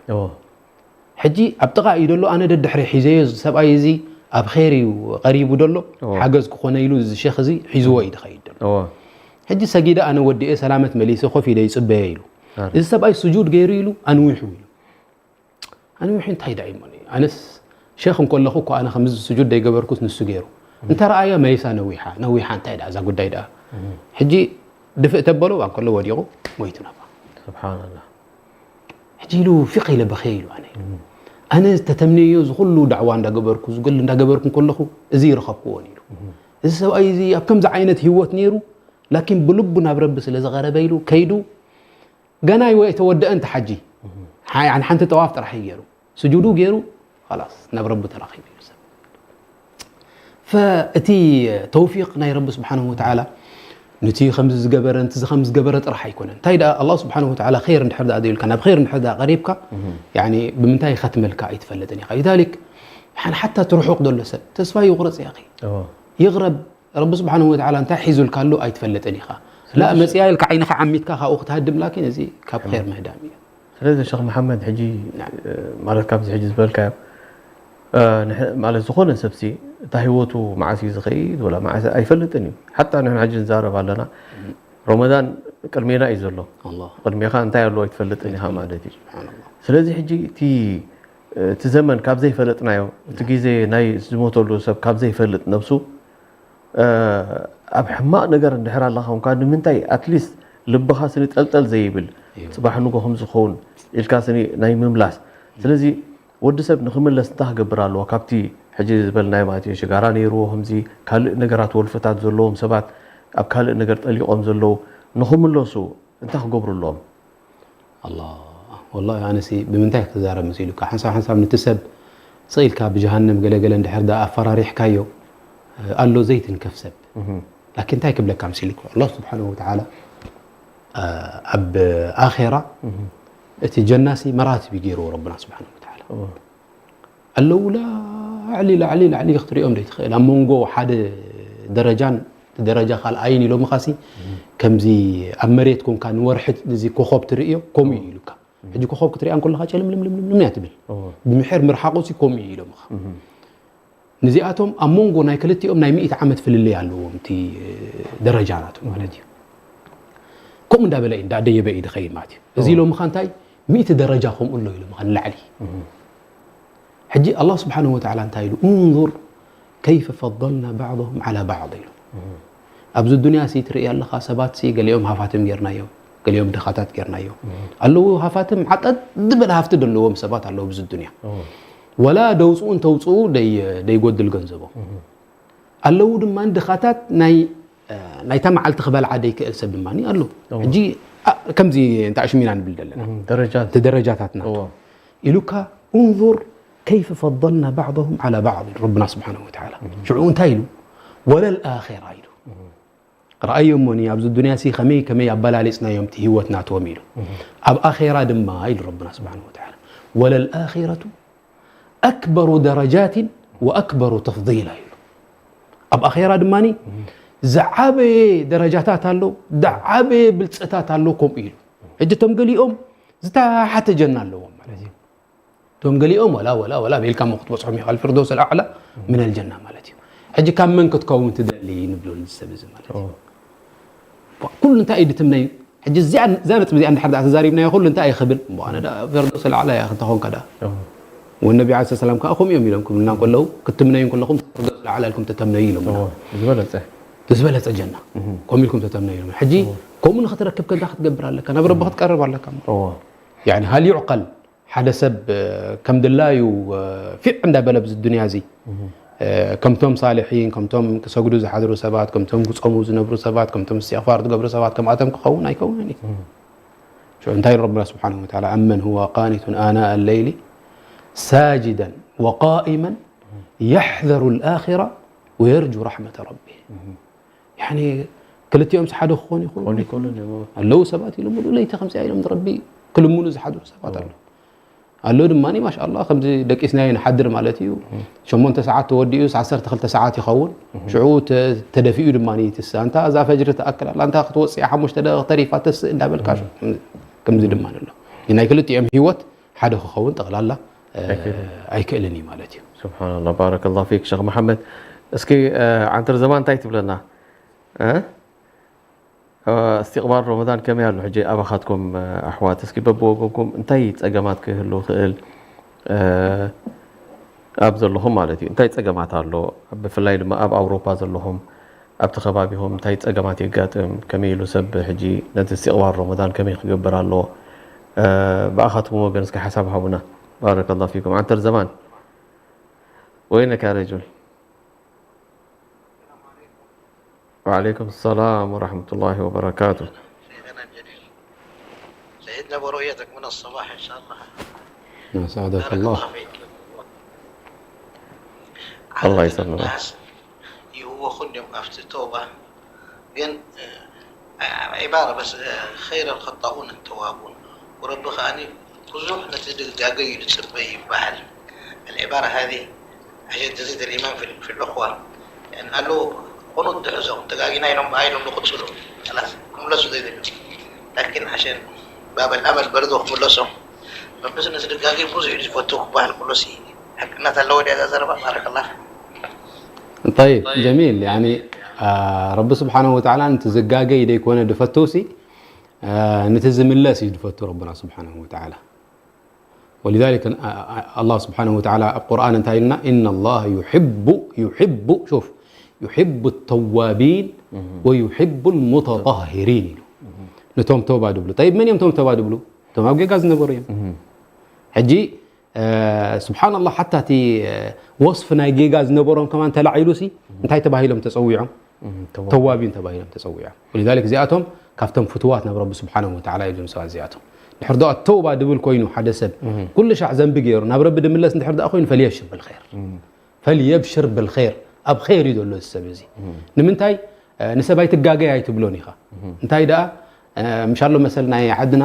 ሕጂ ኣብ ጥቓ እዩ ደሎ ኣነ ደድሕሪ ሒዘዮ ሰብኣይ እዚ ኣብ ኸይር እዩ ቀሪቡ ደሎ ሓገዝ ክኾነ ኢሉ እዚ ሸኽ እዚ ሒዝዎ እዩ ድኸይድ ደሎ ሕጂ ሰጊደ ኣነ ወዲኤ ሰላመት መሊሰ ኮፍ ኢለ ይፅበየ ኢሉ እዚ ሰብኣይ ስጁድ ገይሩ ኢሉ ኣንዊሑ ኢሉ ኣንዊሑ እንታይ ደኣ ይመን እዩ ኣነስ ሸኽ እንከለኹ እኮ ኣነ ከምዚ ስጁድ ደይገበርኩስ ንሱ ገይሩ እንተ ረኣያ መሊሳ ነዊሓ ነዊሓ እንታይ ደኣ እዛ ጉዳይ ደኣ ሕጂ ድፍእ ተበሎ ዋ እንከሎ ወዲቑ ሞይቱ ናባ ስብሓንላ ሕጂ ኢሉ ፊቕ ኢለ በኸየ ኢሉ ኣነ ኣነ ዝተተምነዮ ዝኩሉ ዳዕዋ እንዳገበርኩ ዝገል እንዳገበርኩ እንከለኹ እዚ ይረኸብክዎን ኢሉ እዚ ሰብኣይ እዚ ኣብ ከምዚ ዓይነት ህይወት ነይሩ ላኪን ብልቡ ናብ ረቢ ስለ ዝቐረበ ኢሉ ከይዱ ገና ይወ የተወደአን ተሓጂ ሓ- ሓንቲ ጠዋፍ ጥራሕ እዩ ገይሩ ስጁዱ ገይሩ خلاص ናብ ረቢ ተራኺቡ እዩ ሰብ ፈእቲ ተውፊቅ ናይ ረቢ ስብሓንሁ ወተዓላ ንቲ ከምዚ ዝገበረ ንቲ ከምዚ ዝገበረ ጥራሕ ኣይኮነን እንታይ ደኣ ኣላ ስብሓንሁ ወተዓላ ኸይር እንድሕር ደኣ ደዩልካ ናብ ኸይር እንድሕር ደኣ ቀሪብካ ያኒ ብምንታይ ይኸትመልካ ኣይትፈልጥን ኢኻ ሊዛሊክ ሓን ሓታ ትርሑቕ ዘሎ ሰብ ተስፋ ይቑረጽ ያኺ። ይቕረብ። ረቢ ስብሓንሁ ወተዓላ እንታይ ሒዙልካ ኣሎ ኣይትፈልጥን ኢኻ። ላ መጽያ ኢልካ ዓይንኻ ዓሚትካ ካብኡ ክትሃድም ላኪን እዚ ካብ ኸይር ምህዳም እዩ። ስለዚ ሸኽ መሓመድ ሕጂ ማለት ካብዚ ሕጂ ዝበልካዮ ማለት ዝኾነ ሰብሲ እታ ህይወቱ መዓስ እዩ ዝኸይድ ወላ መዓስ ኣይፈልጥን እዩ። ሓታ ንሕና ሕጂ ንዛረብ ኣለና፣ ረመዳን ቅድሜና እዩ ዘሎ። ቅድሜኻ እንታይ ኣሎ ኣይትፈልጥን ኢኻ ማለት እዩ። ስለዚ ሕጂ እቲ እቲ ዘመን ካብ ዘይፈለጥናዮ፣ እቲ ግዜ ናይ ዝሞተሉ ሰብ ካብ ዘይፈልጥ ነብሱ ኣብ ሕማቕ ነገር እንድሕር ኣለኻ እንኳ ንምንታይ ኣትሊስት ልብኻ ስኒ ጠልጠል ዘይብል ጽባሕ ንጎ ከም ዝኸውን ኢልካ ስኒ ናይ ምምላስ። ስለዚ ወዲ ሰብ ንኽምለስ እንታይ ክገብር ኣለዎ? ካብቲ ሕጂ ዝበልናዮ ማለት እዩ ሽጋራ ነይርዎ ከምዚ ካልእ ነገራት ወልፍታት ዘለዎም ሰባት ኣብ ካልእ ነገር ጠሊቖም ዘለዉ ንኽምለሱ እንታይ ክገብሩ ኣለዎም? ኣላ ወላ ኣነሲ ብምንታይ ክዛረብ መሲሉካ ሓንሳብ ሓንሳብ ነቲ ሰብ ስቕ ኢልካ ብጀሃነም ገለገለ እንድሕር ዳ ኣፈራሪሕካዮ ኣሎ ዘይትንከፍ ሰብ ላኪን እንታይ ክብለካ መሲሉካ ኣላ ስብሓን ወተዓላ ኣብ ኣኼራ እቲ ጀናሲ መራትብ ይገይርዎ ረብና ስብሓን ወተዓላ ኣለዉ ላዕሊ ላዕሊ ላዕሊ ክትሪኦም ዘይትኽእል ኣብ መንጎ ሓደ ደረጃን ደረጃ ካልኣይን ኢሎምኻሲ ከምዚ ኣብ መሬት ኮንካ ንወርሒ እዚ ኮኸብ ትርእዮ ከምኡ እዩ ኢሉካ ሕጂ ኮኸብ ክትሪኣ እንከለኻ ጨልምልምልምልም እያ ትብል ብምሕር ምርሓቑ ሲ ከምኡ እዩ ኢሎምኻ ንዚኣቶም ኣብ መንጎ ናይ ክልቲኦም ናይ ሚእቲ ዓመት ፍልልይ ኣለዎም እቲ ደረጃ ናቶም ማለት እዩ ከምኡ እንዳበለ እዩ እንዳደየበ እዩ ድኸይድ ማለት እዩ እዚ ኢሎምኻ እንታይ ሚእቲ ደረጃ ከምኡ ኣሎ ኢሎምኻ ንላዕሊ ሕጂ ኣላህ ስብሓንሁ ወተዓላ እንታይ ኢሉ እንዙር ከይፈ ፈضልና ባዕضሁም ዓላ ባዕض ኢሉ ኣብዚ ዱንያ ሲ ትርኢ ኣለኻ ሰባት ሲ ገሊኦም ሃፋትም ጌርናዮም ገሊኦም ድኻታት ጌርናዮም ኣለዉ ሃፋትም ዓቀድ ዝበለ ሃፍቲ ዘለዎም ሰባት ኣለዉ ኣብዚ ዱንያ ወላ ደውፅኡ እንተውፅኡ ደይጎድል ገንዘቦም ኣለዉ ድማ ድኻታት ናይ ናይታ መዓልቲ ክበልዓ ደይክእል ሰብ ድማ ኣሎ ሕጂ ከምዚ እንተ ኣሽሚና ንብል ዘለና ደረጃታትና ኢሉካ እንظር كيف فضلنا بعضهم على بعض ربنا سبحانه وتعالى ሽዑ እንታይ ኢሉ وللآخرة ኢሉ ረኣዮሞኒ ኣብዚ ዱንያ ሲ ከመይ ከመይ ኣበላሊፅናዮም እቲ ህይወት ናቶም ኢሉ ኣብ ኣኼራ ድማ ኢሉ ረብና ስብሓን ወተዓላ وللآخرة أكبر درجات وأكبر تفضيلا ኢሉ ኣብ ኣኼራ ድማ ዝዓበየ ደረጃታት ኣሎ ዝዓበየ ብልፅታት ኣሎ ከምኡ ኢሉ ሕጂ እቶም ገሊኦም ዝተሓተ ጀና ኣለዎም ማለት እዩ እቶም ገሊኦም ወላ ወላ ወላ ቤልካ ሞ ክትበፅሖም ይኽእል ፍርዶስ ኣልኣዕላ ምን ኣልጀና ማለት እዩ ሕጂ ካብ መን ክትከውን ትደሊ ንብሎ ንዚ ሰብ እዚ ማለት እዩ ኩሉ እንታይ እዩ ድትምነዩ ሕጂ እዚኣ እዛ ነጥቢ እዚኣ እንድሕር ዳኣ ተዛሪብናዮ ኩሉ እንታይ እዩ ክብል እሞ ኣነ ዳ ፊርዶስ ኣልኣዕላ እያ ክተኾንካ ዳ ወነቢ ዓለ ሰላም ከዓ ከምኡ እዮም ኢሎም ክብልና እንከለዉ ክትምነዩ እንከለኹም ፊርዶስ ኣልኣዕላ ኢልኩም ተተምነዩ ኢሎም ዝበለፀ ዝበለፀ ጀና ከምኡ ኢልኩም ተተምነዩ ኢሎም ሕጂ ከምኡ ንክትረክብ ከንታ ክትገብር ኣለካ ናብ ረቢ ክትቀርብ ኣለካ يعني هل يعقل ሓደ ሰብ ከም ድላዩ ፊዕ እንዳበለ ኣብዚ ዱንያ እዚ ከምቶም ሳልሒን ከምቶም ክሰግዱ ዝሓድሩ ሰባት ከምቶም ክፀሙ ዝነብሩ ሰባት ከምቶም እስትቕፋር ዝገብሩ ሰባት ከምኣቶም ክኸውን ኣይከውንን እዩ ሽዑ እንታይ ረብና ስብሓን ወተዓላ أمن هو قانت آناء الليل ساجدا وقائما يحذر الآخرة ويرجو رحمة ربه يعني ክልቲኦም ሓደ ክኾኑ ይኽእሉ ኣለዉ ሰባት ኢሎም ሙሉእ ለይቲ ከምዚኣ ኢሎም ንረቢ ክልምኑ ዝሓድሩ ሰባት ኣለዉ ኣሎ ድማ ማሻ ኣላ ከምዚ ደቂስናዮ ንሓድር ማለት እዩ ሸሞንተ ሰዓት ተወዲኡ ዓሰርተ ክልተ ሰዓት ይኸውን ሽዑ ተደፊኡ ድማ ትስእ ኣንታ እዛ ፈጅሪ ትኣክል ኣላ እንታ ክትወፅእ ሓሙሽተ ደቂቕ ተሪፋ ተስእ እንዳበልካ ከምዚ ድማ ኣሎ ናይ ክልቲኦም ህይወት ሓደ ክኸውን ጠቕላላ ኣይክእልን እዩ ማለት እዩ ስብሓንላ ባረከላ ፊክ ሸክ መሓመድ እስኪ ዓንተር ዘማን እንታይ ትብለና እስትቕባል ረመዳን ከመይ ኣሎ ሕጂ ኣባኻትኩም ኣሕዋት እስኪ በብወገንኩም እንታይ ፀገማት ክህሉ ክእል ኣብ ዘለኹም ማለት እዩ እንታይ ፀገማት ኣሎ ብፍላይ ድማ ኣብ ኣውሮፓ ዘለኹም ኣብቲ ከባቢኹም እንታይ ፀገማት የጋጥም ከመይ ኢሉ ሰብ ሕጂ ነቲ እስትቕባል ረመዳን ከመይ ክገብር ኣለዎ ብኣኻትኩም ወገን እስኪ ሓሳብ ሃቡና ባረከላ ፊኩም ዓንተር ዘማን وينك يا رجل وعليكم السلام ورحمة الله وبركاته. شيخنا الجليل، سعدنا برؤيتك من الصباح إن شاء الله. أسعدك الله. الله يسلمك. ይህወኹ እንዲዮም ኣብቲ ተውባ ግን ዒባራ በስ ኸይረ ኸጣኡን ተዋቡን ወረቢ ከኣኒ ብዙሕ ነቲ ድጋገ እዩ ዝፅበ ይበሃል العبارة هذه عشان تزيد الإيمان في, في الأخوة. يعني قالوا قنوت دحزهم تقاقينا ينهم بهاي لهم نقود سلو. خلاص، هم لا سديد. لكن عشان باب الأمل برضو هم لا سهم. ربنا سنة تقاقي بوز يجي فتوك بحر كله سي. حق الناس اللي ودي هذا زربا، بارك الله. طيب، جميل. يعني، آه، رب سبحانه وتعالى أنت زقاقي يديك وانا دفتوسي، آه، نتزم الله سيدفتو ربنا سبحانه وتعالى. ولذلك، آه، آه، الله سبحانه وتعالى القرآن انتهى لنا: "إن الله يحب، يحب"، شوف، "يحب التوابين ويحب المتطهرين". نتوم توبة دبلو. طيب، من يوم توم توبة دبلو؟ توم أبقى قاز نبريم. حجي، آه، سبحان الله، حتى تي، آه، وصف ناي جيجاز نبرهم كمان تلعيلوسي، انتهي تباهي لهم تسويعهم. ተዋቢን ተባሂሎም ተጸዊዖም። ولذلك እዚኣቶም ካብቶም ፍትዋት ናብ ረቢ ስብሓነሁ ወተዓላ እዮም ሰባት እዚኣቶም። ድሕር ደኣ ተውባ ድብል ኮይኑ ሓደ ሰብ ኩሉ ሻዕ ዘንቢ ገይሩ ናብ ረቢ ድምለስ እንድሕር ደኣ ኮይኑ فليبشر بالخير. فليبشر بالخير. ኣብ ኸይር እዩ ዘሎ እዚ ሰብ እዚ። ንምንታይ ንሰብ ኣይትጋገይ ኣይትብሎን ኢኻ። እንታይ ደኣ ምሻሎ መሰል ናይ ዓድና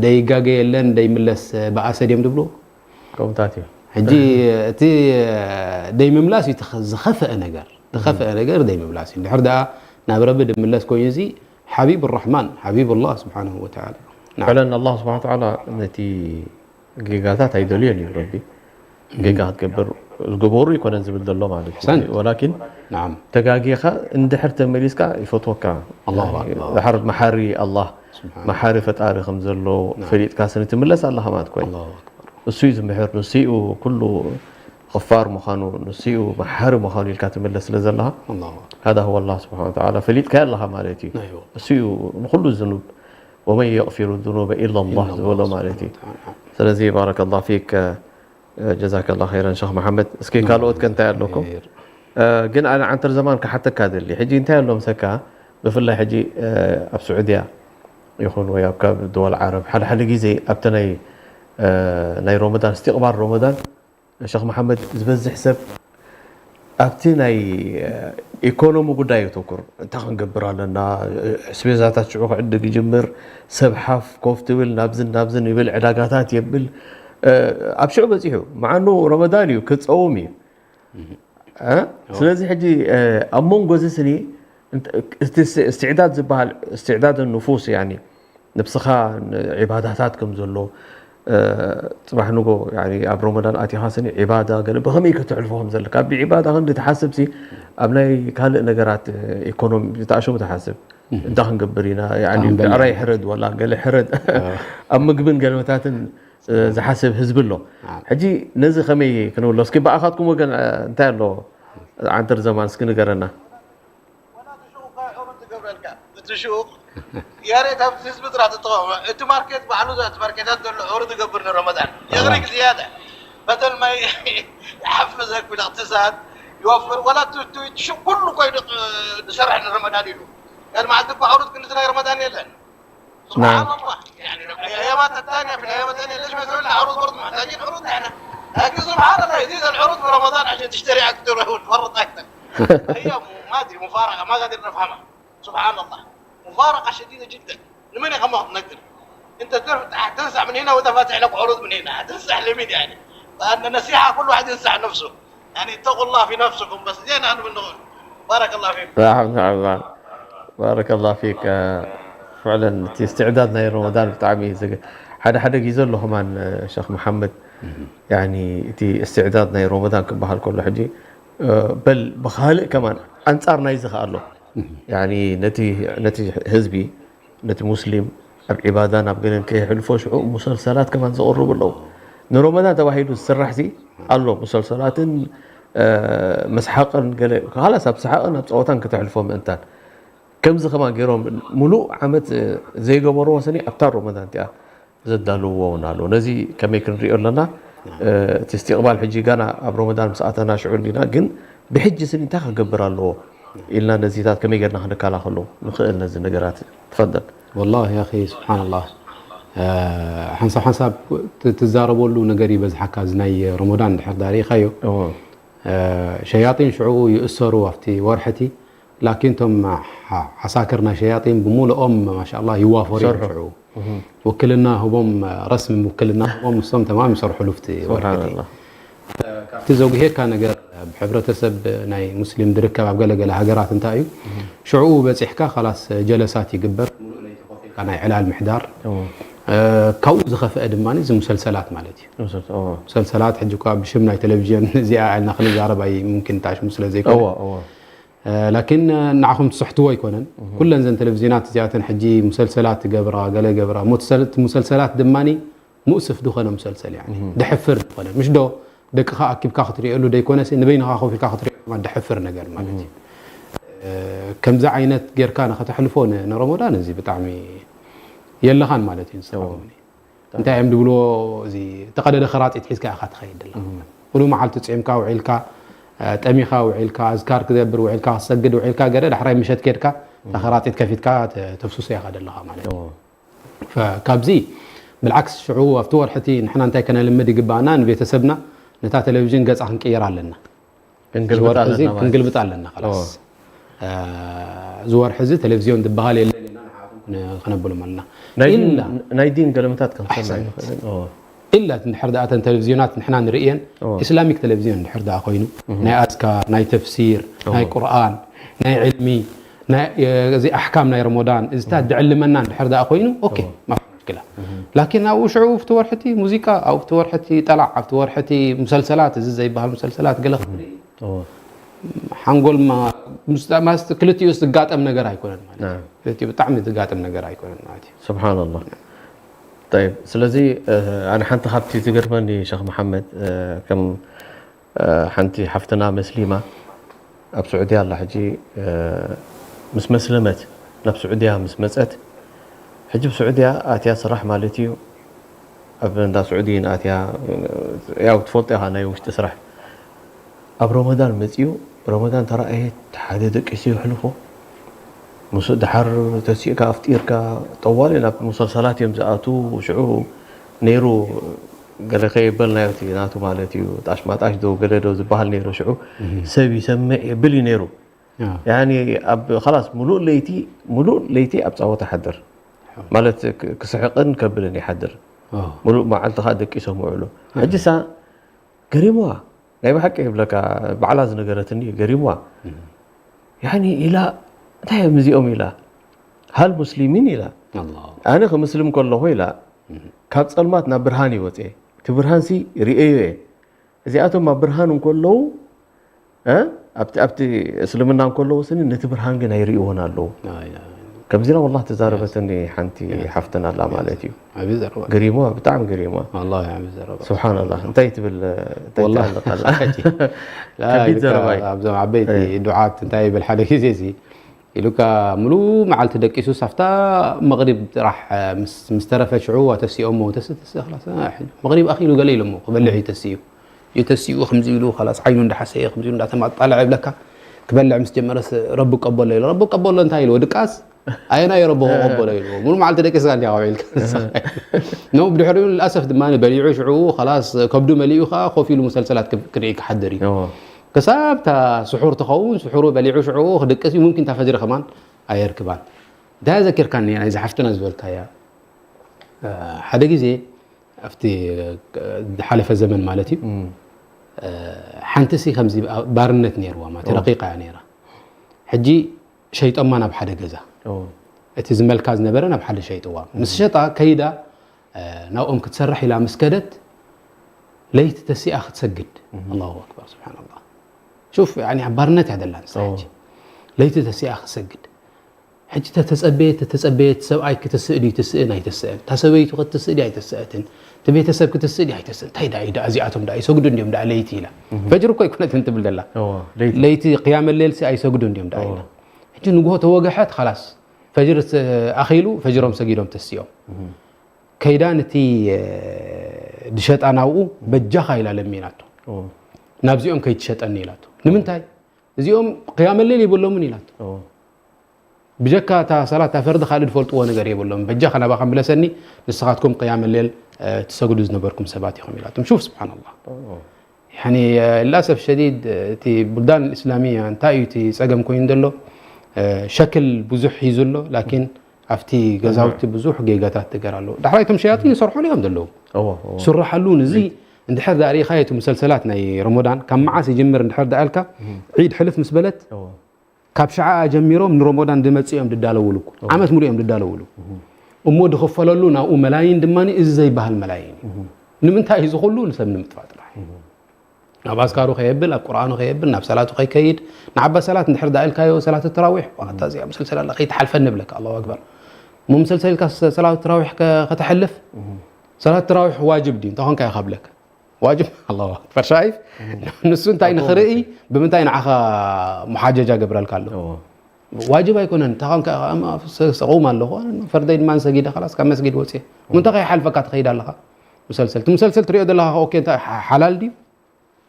ደይጋገ የለን ደይምለስ በኣሰ ድዮም ድብልዎ። ከምታት እዩ። ሕጂ እቲ ደይምምላስ እዩ ዝኸፍአ ነገር ዝኸፍአ ነገር ደይምምላስ እዩ። እንድሕር ደኣ ናብ ረቢ ድምለስ ኮይኑ እዚ ሓቢብ ራሕማን ሓቢብ ላህ ስብሓንሁ ወተዓላ። ፈለን ኣላህ ስብሓን ተዓላ ነቲ ጌጋታት ኣይደልዮን እዩ ረቢ። ጌጋ ክትገብር ዝገበሩ ይኮነን ዝብል ዘሎ ማለት እዩ። ወላኪን ተጋጊኻ እንድሕር ተመሊስካ ይፈትወካ። ድሓር መሓሪ ኣላህ መሓሪ ፈጣሪ ከም ዘሎ ፈሊጥካ ስኒ ትምለስ ኣለኻ ማለት ኮይኑ እሱ እዩ ዝምሕር ንሱ እዩ ኩሉ غفار ምዃኑ ንሱ እዩ መሓሪ ምዃኑ ኢልካ ትምለስ ስለ ዘለኻ هذا هو الله سبحانه وتعالى ፈሊጥካዮ ኣለኻ ማለት እዩ። እሱ እዩ ንኹሉ ዝኑብ ومن يغفر الذنوب إلا الله ዝበሎ ማለት እዩ። ስለዚ بارك الله فيك جزاك الله خيرا شيخ محمد እስኪ ካልኦት ከ እንታይ ኣለኩም? ግን ኣነ ዓንተር ዘማን ክሓተካ ደሊ ሕጂ እንታይ ኣሎ ምሰካ ብፍላይ ሕጂ ኣብ ስዑድያ ይኹን ወይ ኣብ ካብ ድወል ዓረብ ሓደ ሓደ ግዜ ኣብቲ ናይ ናይ ሮመዳን እስትቕባል ሮመዳን ሸኽ መሓመድ ዝበዝሕ ሰብ ኣብቲ ናይ ኢኮኖሚ ጉዳይ የተኩር እንታይ ክንገብር ኣለና ስቤዛታት ሽዑ ክዕድግ ይጅምር ሰብ ሓፍ ኮፍ ትብል ናብዝን ናብዝን ይብል ዕዳጋታት የብል ኣብ ሽዑ በፂሑ መዓኑ ረመዳን እዩ ክፀውም እዩ ስለዚ ሕጂ ኣብ መንጎ እዚ ስኒ እቲ እስትዕዳድ ዝበሃል እስትዕዳድ ንፉስ ያኒ ንብስኻ ዒባዳታት ከም ዘሎ ፅባሕ ንጎ ኣብ ረመዳን ኣቲኻ ስኒ ዒባዳ ገለ ብኸመይ ከተሕልፎ ከም ዘለካ ኣብ ዒባዳ ክንዲ ትሓስብ ሲ ኣብ ናይ ካልእ ነገራት ኢኮኖሚ ዝተኣሸሙ ትሓስብ እንታይ ክንገብር ኢና ብዕራይ ሕረድ ወላ ገለ ሕረድ ኣብ ምግብን ገለመታትን ዝሓስብ ህዝቢ ኣሎ ሕጂ ነዚ ከመይ ክንብሎ እስኪ ብኣኻትኩም ወገን እንታይ ኣሎ ዓንተር ዘማን እስኪ ንገረና ወላ እቲ ሹቕ እኳ ሕሩድ ትገብረልካ እቲ ሹቕ ያሬት ኣብቲ ህዝቢ ጥራሕ ትጠቐሞ እቲ ማርኬት ባዕሉ እቲ ማርኬታት ዘሎ ሕሩድ ትገብር ንረመዳን የግሪክ ዝያዳ በተል ማይ ይሓፍዘክ ብልእቅትሳድ ይወፍር ወላ እቲ ሹቕ ኩሉ ኮይኑ ዝሰርሕ ንረመዳን ኢሉ ያድ መዓልቲ እኳ ሕሩድ ክንዲ ናይ ረመዳን የለን سبحان الله يعني في الايامات الثانيه في الايامات الثانيه ليش ما يسوي لنا عروض برضه محتاجين عروض احنا لكن سبحان الله يزيد العروض في رمضان عشان تشتري اكثر وتفرط اكثر هي ما ادري مفارقه ما قادر نفهمها سبحان الله مفارقه شديده جدا لمن يا ما نقدر انت تنزع من هنا واذا فاتح لك عروض من هنا هتنزع لمين يعني فان النصيحه كل واحد ينصح نفسه يعني اتقوا الله في نفسكم بس زين انا من بارك الله فيكم رحمة الله بارك الله فيك فعلا እቲ استعداد ናይ رمضان ብጣዕሚ ሓደ ሓደ ግዜ ኣሎ ከማን ሸኽ መሓመድ يعني እቲ استعداد ናይ رمضان ክበሃል ከሎ ሕጂ በል ብኻልእ ከማን ኣንጻር ናይዚ ከኣ ኣሎ يعني ነቲ ህዝቢ ነቲ ሙስሊም ኣብ ዒባዳ ናብ ገለን ከየሕልፎ ሽዑ ሙሰልሰላት ከማን ዘቕርቡ ኣለዉ ንሮመዳን ተባሂሉ ዝስራሕ ሲ ኣሎ ሙሰልሰላትን መስሓቕን ገለ ካላስ ኣብ ሰሓቕን ኣብ ፀወታን ከተሕልፎ ምእንታን ከምዚ ከማን ገይሮም ሙሉእ ዓመት ዘይገበርዎ ስኒ ኣብታ ሮመዳን እቲኣ ዘዳልውዎ እውን ኣሎ ነዚ ከመይ ክንሪኦ ኣለና እቲ እስትቕባል ሕጂ ጋና ኣብ ሮመዳን ምስ ኣተና ሽዑ እንዲና ግን ብሕጂ ስኒ እንታይ ክገብር ኣለዎ ኢልና ነዚታት ከመይ ጌርና ክንከላኸሎ ንኽእል ነዚ ነገራት ትፈደል والله يا أخي سبحان الله ሓንሳብ ሓንሳብ ትዛረበሉ ነገር ይበዝሓካ እዚ ናይ ሮሞዳን ድሕር ዳሪእኻዮ ሸያጢን ሽዑ ይእሰሩ ኣብቲ ወርሕቲ ላኪን ቶም ዓሳክር ናይ ሸያጢን ብምሉኦም ማሻ ይዋፈሩ እዮም ሽዑ ውክልና ህቦም ረስሚ ውክልና ህቦም ንሶም ተማም ይሰርሑ ሉፍቲ ወርሕቲ እቲ ዘጉሄካ ነገር ኣብ ሕብረተሰብ ናይ ሙስሊም ዝርከብ ኣብ ገለገለ ሃገራት እንታይ እዩ? ሽዕኡ በጺሕካ ካላስ ጀለሳት ይግበር፣ ሙሉእ ለይቲ ኮፍ ኢልካ ናይ ዕላል ምሕዳር። ካብኡ ዝኸፍአ ድማ እዚ ሙሰልሰላት ማለት እዩ። ሙሰልሰላት ሕጂ እኳ ብሽም ናይ ቴሌቪዥን እዚኣ ኢልና ክንዛረብ ኣይ ሙምኪን ታሽሙ ስለ ዘይኮነ፣ ላኪን ንዓኹም ትስሕትዎ ኣይኮነን። ኩለን ዘን ቴሌቪዥናት እዚኣተን ሕጂ ሙሰልሰላት ገብራ፣ ገለ ገብራ፣ ሙሰልሰላት ድማ ሙእስፍ ዝኾነ ሙሰልሰል፣ ያኒ ደሕፍር ዝኾነ፣ ምሽ ዶ ደቅኻ ኣኪብካ ክትሪኤሉ ደይኮነሲ ንበይንኻ ኮፍ ኢልካ ክትሪኦ ድማ ደሕፍር ነገር ማለት እዩ። ከምዚ ዓይነት ጌርካ ንኸተሕልፎ ንረመዳን እዚ ብጣዕሚ የለኻን ማለት እዩ። ንስኻ እውን እንታይ እዮም ዝብልዎ፣ እዚ ተቐደደ ከራጢት ሒዝካ ኢኻ ትኸይድ ደላ። ሙሉ መዓልቲ ፂምካ ውዒልካ፣ ጠሚኻ ውዒልካ፣ ኣዝካር ክዘብር ውዒልካ፣ ክሰግድ ውዒልካ፣ ገለ ዳሕራይ ምሸት ኬድካ እታ ከራጢት ከፊትካ ተፍስሶ ኢኻ ደለኻ ማለት እዩ። ካብዚ ብልዓክስ ሽዑ ኣብቲ ወርሒ እቲ ንሕና እንታይ ከነልምድ ይግባኣና? ንቤተሰብና ነታ ቴሌቪዥን ገጻ ክንቅይር ኣለና። ክንግልብጥ ኣለና ማለት። ክንግልብጥ ኣለና። ኸላስ እዚ ወርሒ እዚ ቴሌቪዝዮን ዝበሃል የለን ኢና ንዓኹም ክነብሎም ኣለና። ናይ ዲን ገለመታት ከምሰና ይኽእልን። ኢላ እንድሕር ደኣ እተን ቴሌቪዝዮናት ንሕና ንርእየን፣ ኢስላሚክ ቴሌቪዝዮን እንድሕር ደኣ ኮይኑ ናይ ኣዝካር፣ ናይ ተፍሲር፣ ናይ ቁርኣን፣ ናይ ዕልሚ፣ እዚ ኣሕካም ናይ ረመዳን እዚታት ድዕልመና እንድሕር ደኣ ኮይኑ ኦኬ፣ ማፊ ሙሽክላ። ላኪን ኣብኡ ሽዑ ኣብቲ ወርሕቲ ሙዚቃ፣ ኣብቲ ወርሕቲ ጠላዕ፣ ኣብቲ ወርሕቲ ሙሰልሰላት፣ እዚ ዘይበሃል ሙሰልሰላት ገለ ክትርኢ ሓንጎል ክልቲኡ ዝጋጠም ነገር ኣይኮነን ማለት እዩ። ክልቲኡ ብጣዕሚ ዝጋጠም ነገር ኣይኮነን ማለት እዩ። ስብሓንላህ። ጠይብ፣ ስለዚ ኣነ ሓንቲ ካብቲ ዝገርመኒ ሸኽ መሓመድ፣ ከም ሓንቲ ሓፍትና መስሊማ ኣብ ስዑድያ ኣላ ሕጂ፣ ምስ መስለመት ናብ ስዑድያ ምስ መፀት፣ ሕጂ ብስዑድያ ኣትያ ስራሕ ማለት እዩ። ኣብ እንዳ ስዑዲ ኣትያ፣ ያው ትፈልጦ ኢኻ ናይ ውሽጢ ስራሕ። ኣብ ረመዳን መፅዩ፣ ረመዳን ተረኣየት ሓደ ደቂሱ የሕልፎ። ምስ ድሓር ተሲእካ ኣፍጢርካ ጠዋሊ ናብ ሙሰልሰላት እዮም ዝኣቱ። ሽዑ ነይሩ ገለ ከይበልናዮ እቲ ናቱ ማለት እዩ፣ ጣሽ ማጣሽ ዶ ገለ ዶ ዝበሃል ነይሩ። ሽዑ ሰብ ይሰምዕ የብል እዩ ነይሩ። ያኒ ኣብ ኸላስ ሙሉእ ለይቲ፣ ሙሉእ ለይቲ ኣብ ጻወታ ሓድር ማለት ክስሕቕን ከብልን ይሓድር። ሙሉእ መዓልቲ ኸኣ ደቂሶም ውዕሉ። ሕጂ ሳ ገሪምዋ፣ ናይ ብሓቂ ይብለካ፣ ባዕላ ዝነገረትኒ ገሪምዋ። ያኒ ኢላ፣ እንታይ እዮም እዚኦም ኢላ፣ ሃል ሙስሊሚን ኢላ። ኣነ ክምስልም ከለኹ ኢላ፣ ካብ ጸልማት ናብ ብርሃን ይወጽ እየ። እቲ ብርሃንሲ ርእየዮ እየ። እዚኣቶም ኣብ ብርሃን እንከለዉ፣ እ፣ ኣብቲ፣ ኣብቲ እስልምና እንከለዉ ስኒ ነቲ ብርሃን ግን ኣይርእይዎን ኣለዉ። ከምዚና ወላሂ ተዛረበትኒ ሓንቲ ሓፍትና ኣላ ማለት እዩ። ገሪሞ፣ ብጣዕሚ ገሪሞ። ስብሓንላህ። እንታይ ትብል፣ እንታይ ትብል ኣላ? ከቢድ ዘረባ እዩ። ኣብዞም ዓበይቲ ዱዓት እንታይ ይብል ሓደ ግዜ እዚ ኢሉካ፣ ሙሉ መዓልቲ ደቂሱስ ኣብታ መቕሪብ ጥራሕ ምስ ተረፈ ሽዑ ኣተሲኦሞ፣ ተስ ተስ ላስ መቕሪብ ኣኺሉ ገለ ኢሎሞ ክበልዕ እዩ ተሲኡ። እዩ ተሲኡ ከምዚ ኢሉ ላስ ዓይኑ እንዳሓሰየ ከምዚ ኢሉ እንዳተማጣለዐ ይብለካ። ክበልዕ ምስ ጀመረስ ረቢ ቀበሎ ኢሉ። ረቢ ቀበሎ እንታይ ኢልዎ? ድቃስ ኣየናይ ረቢ ክቐበሎ ኢልዎ? ሙሉ መዓልቲ ደቂስካ እንዲያ ውዒልካ። ኖ ብድሕሪኡ ልኣሰፍ ድማ በሊዑ ሽዑ ላስ ከብዱ መሊኡ ከዓ ኮፍ ኢሉ ሙሰልሰላት ክርኢ ክሓድር እዩ። ክሳብ እታ ስሑር ትኸውን፣ ስሑሩ በሊዑ ሽዑ ክድቅስ እዩ። ሙምኪን እታ ፈጅሪ ከማን ኣየርክባን። እንታይ ዘኪርካኒ ናይዚ ሓፍትና ዝበልካያ? ሓደ ግዜ ኣብቲ ዝሓለፈ ዘመን ማለት እዩ፣ ሓንቲ ሲ ከምዚ ባርነት ነይርዋ ማለት ረቂቃ እያ ነይራ። ሕጂ ሸይጦማ ናብ ሓደ ገዛ፣ እቲ ዝመልካ ዝነበረ ናብ ሓደ ሸይጥዋ። ምስ ሸጣ ከይዳ ናብኦም ክትሰርሕ ኢላ ምስ ከደት ለይቲ ተሲኣ ክትሰግድ። ኣላሁ ኣክበር፣ ስብሓንላህ። ሹፍ፣ ያኒ ኣብ ባርነት እያ ደላ ንሳ ሕጂ። ለይቲ ተሲኣ ክትሰግድ። ሕጂ ተተጸበየት፣ ተተጸበየት፣ ሰብኣይ ክትስእድ እዩ ትስእን ኣይትስእን፣ እታ ሰበይቱ ክትስእድ እዩ ኣይትስእትን፣ እቲ ቤተሰብ ክትስእድ እዩ ኣይትስእን። እንታይ ደኣ እዩ ደኣ እዚኣቶም ደኣ ይሰግዱ እንድዮም ደኣ ለይቲ ኢላ። ፈጅሪ እኮ ኣይኮነትን ትብል ደላ። ለይቲ ቅያመ ሌልሲ ኣይሰግዱ እንድዮም ደኣ ኢላ። ሕጂ ንግሆ ተወግሐት፣ ኸላስ ፈጅሪ ኣኺሉ፣ ፈጅሮም ሰጊዶም ተሲኦም። ከይዳ ነቲ ድሸጣ ናብኡ በጃኻ ኢላ ለሚናቶ። ናብዚኦም ከይትሸጠኒ ኢላቶ። ንምንታይ? እዚኦም ቅያመ ሌል የብሎምን ኢላቶ። ብጀካ እታ ሰላት፣ እታ ፈርዲ ካልእ ዝፈልጥዎ ነገር የብሎም። በጃኻ ናባኻ ምለሰኒ፣ ንስኻትኩም ቅያመ ሌል ትሰግዱ ዝነበርኩም ሰባት ኢኹም ኢላቶም። ሹፍ፣ ስብሓንላህ። ያኒ፣ ልልኣሰፍ ሸዲድ፣ እቲ ቡልዳን እስላሚያ እንታይ እዩ እቲ ጸገም ኮይኑ ዘሎ? ሸክል ብዙሕ ሒዙ ኣሎ፣ ላኪን ኣብቲ ገዛውቲ ብዙሕ ጌጋታት ትገር ኣሎ። ዳሕራይ እቶም ሸያጢን ይሰርሑሉ እዮም ዘለዉ። ስርሓሉ፣ ንዚ እንድሕር ዳኣ ርኢኻዮ እቲ ሙሰልሰላት ናይ ረመዳን ካብ መዓስ ይጅምር እንድሕር ዳኣ ኢልካ፣ ዒድ ሕልፍ ምስ በለት ካብ ሽዓኣ ጀሚሮም ንረመዳን ድመጽእ እዮም ድዳለውሉ እኮ። ዓመት ሙሉእ እዮም ድዳለውሉ። እሞ ድኽፈለሉ ናብኡ መላይን ድማ እዚ ዘይበሃል መላይን እዩ። ንምንታይ እዩ ዝኹሉ? ንሰብ ንምጥፋእ ጥራሕ እዩ። ናብ ኣዝካሩ ከየብል፣ ኣብ ቁርኣኑ ከየብል፣ ናብ ሰላቱ ከይከይድ፣ ንዓባ ሰላት እንድሕር ዳኣ ኢልካዮ ሰላት ተራዊሕ ዋታ እዚኣ ሙሰልሰል ኣላ ከይትሓልፈኒ ይብለካ። ኣላሁ ኣክበር። እሞ ሙሰልሰል ኢልካ ሰ- ሰላት ተራዊሕ ከ- ከተሕልፍ ሰላት ተራዊሕ ዋጅብ ድዩ? እንታይ ኾንካ ኢኻ ብለካ? ዋጅብ ኣላሁ ኣክበር። ሻይፍ ንሱ እንታይ ንኽርኢ ብምንታይ ንዓኻ ሙሓጀጃ ገብረልካ ኣሎ? ዋጅብ ኣይኮነን። እንታይ ኾንካ ኢኻ? ኣማ ሰ- ሰቑም ኣለኹ ፈርደይ ድማ ሰጊደ ኻላስ ካብ መስጊድ ወፅየ። እሞ እንታይ ከይሓልፈካ ትኸይድ ኣለኻ? ሙሰልሰል እቲ ሙሰልሰል ትሪኦ ዘለኻ ኦኬ እንታይ ሓ- ሓላል ድዩ?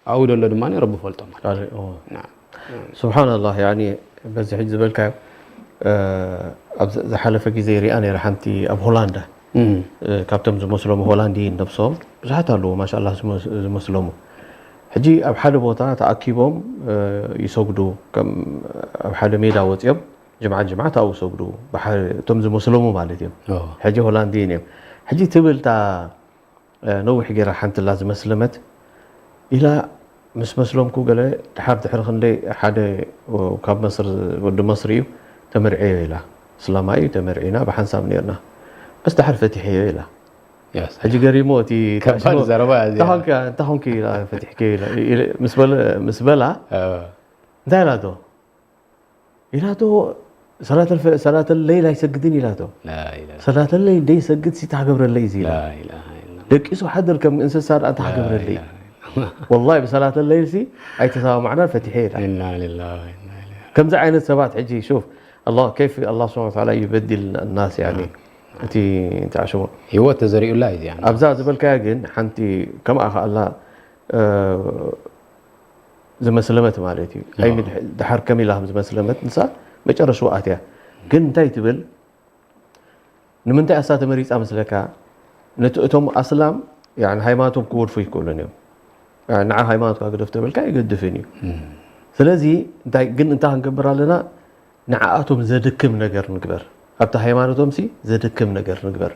ኣብኡ ዘሎ ድማ ረቢ ፈልጦ ማለት ካልእ እዎ። ናም። ስብሓንላህ ያኒ በዚ ሕጂ ዝበልካዮ ኣብ ዝሓለፈ ግዜ ሪኣ ነይረ ሓንቲ ኣብ ሆላንዳ። ካብቶም ዝመስሎም ሆላንድይን ነብሶም ብዙሓት ኣለዉ ማሻላ ዝመስሎሙ። ሕጂ ኣብ ሓደ ቦታ ተኣኪቦም ይሰግዱ። ኣብ ሓደ ሜዳ ወፂኦም ጅምዓት ጅምዓት ኣብኡ ይሰግዱ። እቶም ዝመስሎሙ ማለት እዮም። ሕጂ ሆላንድይን እዮም። ሕጂ ትብል እታ ነዊሕ ገይራ ሓንቲ ኣላ ዝመስለመት ኢላ ምስ መስለምኩ ገለ ድሓር ድሕሪ ክንደይ ሓደ ካብ መስር ወዲ መስሪ እዩ ተመርዕዮ ኢላ። እስላማይ እዩ ተመርዒና ብሓንሳብ ነርና በስ ድሓር ፈቲሐዮ ኢላ። ሕጂ ገሪሞ እቲ ከባድ ዘረባ እያ እዚኣ። እንታይ ኮንኪ ኢላ ፈቲሕከዮ ኢላ ምስ በላ እንታይ ኢላቶ ኢላቶ ሰላት ለይል ኣይሰግድን ኢላቶ። ሰላት ለይል ደይሰግድ ሲ ተሓገብረለይ እዚ ኢላ። ደቂሱ ሓድር ከም እንስሳ ደኣ ተሓገብረለይ። ወላሂ ብሰላት ለይል ሲ ኣይተሰማማዕናን ፈቲሐ ኢላ። ኢና ሊላሂ ወኢና ኢለይሂ ራጂዑን። ከምዚ ዓይነት ሰባት ሕጂ ሹፍ ኣላህ ከይፍ ኣላህ ስብሓነ ወተዓላ ዩበድል ናስ ያኒ እቲ እንታይ ሽሙ ህይወት ተዘሪኡላ እዩ እዚኣ። ኣብዛ ዝበልካያ ግን ሓንቲ ከምኣ ከኣላ ዝመስለመት ማለት እዩ። ኣይ ድሓር ከም ኢላ ከም ዝመስለመት ንሳ መጨረሽኡ ኣትያ። ግን እንታይ ትብል ንምንታይ ኣሳ ተመሪፃ መስለካ? ነቲ እቶም ኣስላም ያኒ ሃይማኖቶም ክገድፉ ይክእሉን እዮም። ያኒ ንዓ ሃይማኖትካ ግደፍ ተበልካ ይገድፍን እዩ። ስለዚ እንታይ ግን እንታይ ክንገብር ኣለና? ንዓኣቶም ዘድክም ነገር ንግበር። ኣብቲ ሃይማኖቶም ሲ ዘድክም ነገር ንግበር።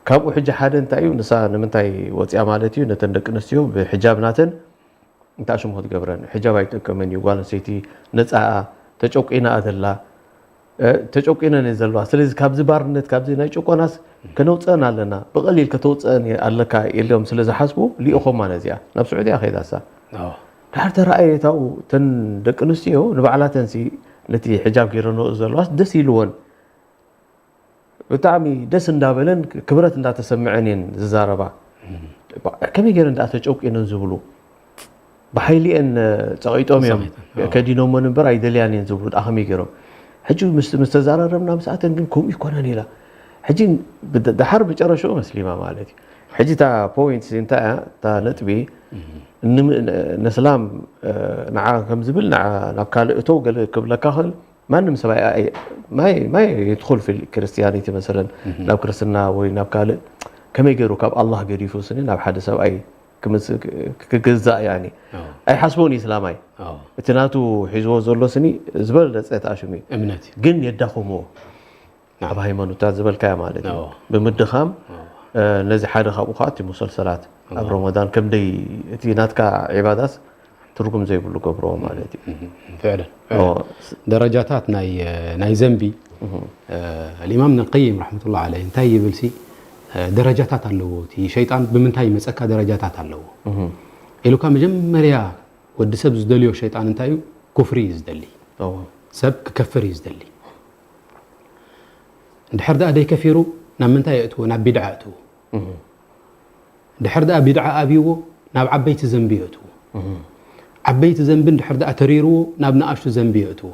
ካብኡ ሕጂ ሓደ እንታይ እዩ ንሳ ንምንታይ ወፅያ ማለት እዩ ነተን ደቂ ኣንስትዮ ብሕጃብ ናተን እንታይ ሽሙ ክትገብረን ሕጃብ ኣይጠቀምን እዩ ጓል ኣንስተይቲ ነፃ ተጨቂና ዘላ ተጨቂነን እየን ዘለዋ ስለዚ ካብዚ ባርነት ካብዚ ናይ ጭቆናስ ከነውፀአን ኣለና ብቀሊል ከተውፀአን ኣለካ ኢሎም ስለ ዝሓስቡ ልኢኾማ ነዚኣ ናብ ስዑድያ ከይዳሳ ድሓር ተረኣየ ታብኡ ተን ደቂ ኣንስትዮ ንባዕላተን ሲ ነቲ ሕጃብ ገይረንኦ ዘለዋስ ደስ ኢልወን ብጣዕሚ ደስ እንዳበለን ክብረት እንዳተሰምዐን እየን ዝዛረባ። ከመይ ገይረን ደኣ ተጨቂነን ዝብሉ ብሓይሊ እየን ፀቒጦም እዮም ከዲኖመን እምበር ኣይደልያን እየን ዝብሉ ደኣ ከመይ ገይሮም ሕጂ ምስ ተዛራረብና ምስኣተን ግን ከምኡ ይኮነን ኢላ ሕጂ ደሓር ብጨረሽኡ መስሊማ ማለት እዩ ሕጂ እታ ፖይንት እንታይ እያ እታ ነጥቢ ነስላም ንዓ ከም ዝብል ንዓ ናብ ካልእ እተው ገለ ክብለካ ክእል ማንም ሰብ ማይ ማይ يدخل في ክርስትያኒቲ መሰለን ናብ ክርስትና ወይ ናብ ካልእ ከመይ ገይሩ ካብ ኣላህ ገዲፉ ስኒ ናብ ሓደ ሰብኣይ ክምስ ክግዛእ ያኒ ኣይሓስቦን እዩ እስላማይ እቲ ናቱ ሒዝዎ ዘሎ ስኒ ዝበለፀ ተኣሽሙ እዩ እምነት እዩ ግን የዳኽምዎ ኣብ ሃይማኖታት ዝበልካያ ማለት እዩ ብምድኻም ነዚ ሓደ ካብኡ ከዓ እቲ ሙሰልሰላት ኣብ ረመዳን ከምደይ እቲ ናትካ ዒባዳስ ትርጉም ዘይብሉ ገብርዎ ማለት እዩ ፍዕለን ደረጃታት ናይ ናይ ዘንቢ الإمام ابن القيم رحمة الله عليه እንታይ ይብል ሲ ደረጃታት ኣለዎ እቲ ሸይጣን ብምንታይ ይመፀካ ደረጃታት ኣለዎ ኢሉካ መጀመርያ ወዲ ሰብ ዝደልዮ ሸይጣን እንታይ እዩ ኩፍሪ እዩ ዝደሊ ሰብ ክከፍር እዩ ዝደሊ እንድሕር ደኣ ደይከፊሩ ናብ ምንታይ የእትዎ ናብ ቢድዓ እትዎ ድሕር ደኣ ቢድዓ ኣብይዎ ናብ ዓበይቲ ዘንቢ የእትዎ ዓበይቲ ዘንቢ እንድሕር ደኣ ተሪርዎ ናብ ንኣሽቱ ዘንቢ የእትዎ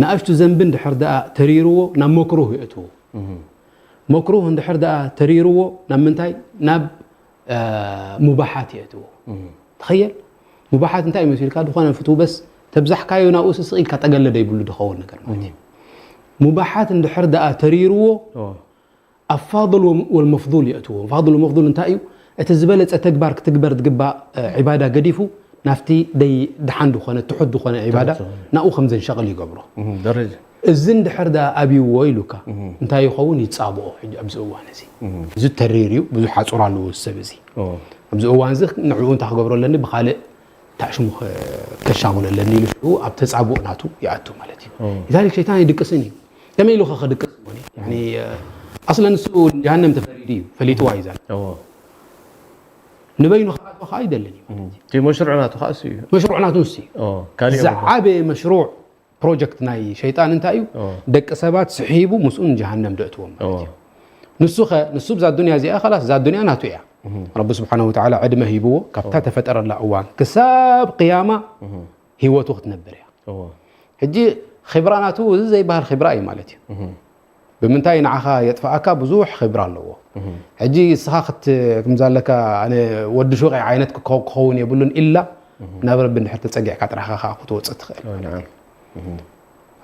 ንኣሽቱ ዘንቢ እንድሕር ደኣ ተሪርዎ ናብ መክሩህ የእትዎ መክሩህ እንድሕር ደኣ ተሪርዎ ናብ ምንታይ ናብ ሙባሓት የእትዎ ተኸየል ሙባሓት እንታይ እዩ መሲልካ ዝኾነ ፍትው በስ ተብዛሕካዮ ናብኡ ስስቕ ኢልካ ጠገለ ደይብሉ ድኸውን ነገር ማለት እዩ ሙባሓት እንድሕር ደኣ ተሪርዎ ኣፋضል ወልመፍضል የእትዎ ፋضል ወመፍضል እንታይ እዩ እቲ ዝበለፀ ተግባር ክትግበር ዝግባእ ዒባዳ ገዲፉ ናብቲ ደይ ድሓን ዝኾነ ትሑት ዝኾነ ዒባዳ ናብኡ ከም ዘንሸቕል ይገብሮ ደረጃ እዚ እንድሕር ዳ ኣብይዎ ኢሉካ እንታይ ይኸውን? ይጻብኦ። ሕጂ ኣብዚ እዋን እዚ እዚ ተሪር እዩ፣ ብዙሕ ሓጹር ኣለዎ እዚ ሰብ እዚ። ኣብዚ እዋን እዚ ንዕኡ እንታይ ክገብሮ ኣለኒ? ብኻልእ ታሽሙ ከሻጉሎ ኣለኒ ኢሉ ሽዑ ኣብ ተጻብኦ ናቱ ይኣቱ ማለት እዩ። ሊዛሊክ ሸይጣን ይድቅስን እዩ። ከመይ ኢሉ ከ ክድቅስ ይኾን? ያኒ ኣስለን ንሱ ጀሃነም ተፈሪዱ እዩ፣ ፈሊጥዋ እዩ ዛን ንበይኑ ክኣትዎ ከዓ ይደልን እዩ። እቲ መሽሩዕ ናቱ ከዓ እሱ እዩ። መሽሩዕ ናቱ እሱ እዩ። ዝዓበየ መሽሩዕ ፕሮጀክት ናይ ሸይጣን እንታይ እዩ? ደቂ ሰባት ስሒቡ ምስኡ ንጀሃነም ደእትዎም ማለት እዩ። ንሱ ኸ ንሱ ብዛ ዱንያ እዚኣ ኸላስ እዛ ዱንያ ናቱ እያ። ረቢ ስብሓነ ወተዓላ ዕድመ ሂብዎ ካብታ ተፈጠረላ እዋን ክሳብ ቅያማ ህይወቱ ክትነብር እያ። ሕጂ ኺብራ ናቱ እዚ ዘይበሃል ኺብራ እዩ ማለት እዩ። ብምንታይ ንዓኻ የጥፍኣካ? ብዙሕ ኺብራ ኣለዎ። ሕጂ እስኻ ክት- ከምዛ ኣለካ ኣነ ወዲ ሹቕ ዓይነት ክኸ- ክኸውን የብሉን ኢላ ናብ ረቢ እንድሕር ተጸጊዕካ ጥራሕኻ ከዓ ክትወጽእ ትኽእል ማለት እዩ።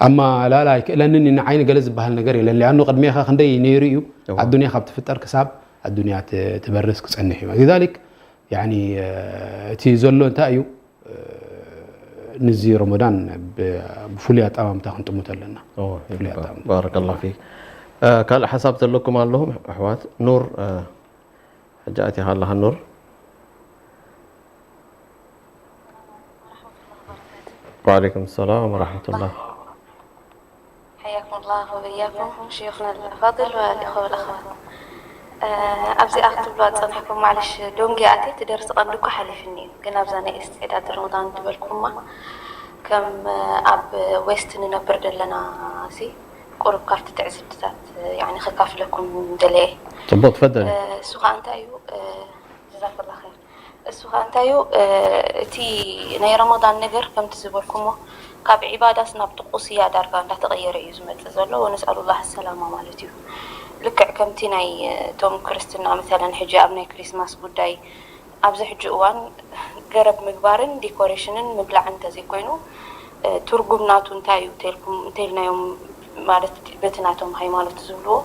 ኣማ ላላ ኣይክእለንን እዩ ንዓይኒ ገለ ዝበሃል ነገር የለን። ሊኣኑ ቅድሜኻ ክንደይ ነይሩ እዩ። ኣዱንያ ካብ ትፍጠር ክሳብ ኣዱንያ ት- ትበርስ ክጸንሕ እዩ። ሊዛሊክ ያኒ እቲ ዘሎ እንታይ እዩ? ንዚ ረመዳን ብፍሉይ ኣጠማምታ ክንጥምቶ ኣለና። ባረከላ ፊክ። ካልእ ሓሳብ ዘለኩም ኣለኹም ኣሕዋት? ኑር፣ ሕጂ ኣቲኻ ኣለኻ ኑር። ወዓለይኩም ሰላም ወራሕመቱላህ። حياكم الله وبياكم شيوخنا الأفاضل والإخوة والأخوات. ኣብዚኣ ክትብልዋ ዝጸናሕኩም ማዕለሽ ዶንጊ ኣትየ እቲ ደርሲ ቀንዲ እኮ ሓሊፍኒ እዩ፣ ግን ኣብዛ ናይ እስትዕዳድ ረመዳን ዝበልኩማ ከም ኣብ ዌስት ንነብር ዘለና ሲ ቁሩብ ካብቲ ትዕዝብትታት ያኒ ከካፍለኩም ደለየ። ጽቡቅ ትፈደሊ። እሱ ከዓ እንታይ እዩ? ጀዛክላ ኸይር። እሱ ኸዓ እንታይ እዩ እቲ ናይ ረመዳን ነገር ከምቲ ዝበልኩሞ ካብ ዒባዳስ ናብ ጥቁስያ ዳርጋ እንዳተቐየረ እዩ ዝመፅእ ዘሎ ወነስኣሉላህ ሰላማ ማለት እዩ። ልክዕ ከምቲ ናይ እቶም ክርስትና መሰለን ሕጂ ኣብ ናይ ክሪስማስ ጉዳይ ኣብዚ ሕጂ እዋን ገረብ ምግባርን ዲኮሬሽንን ምብላዕን እንተዘይኮይኑ ትርጉም ናቱ እንታይ እዩ እንተልኩም እንተልናዮም ማለት በቲ ናቶም ሃይማኖት ዝብልዎ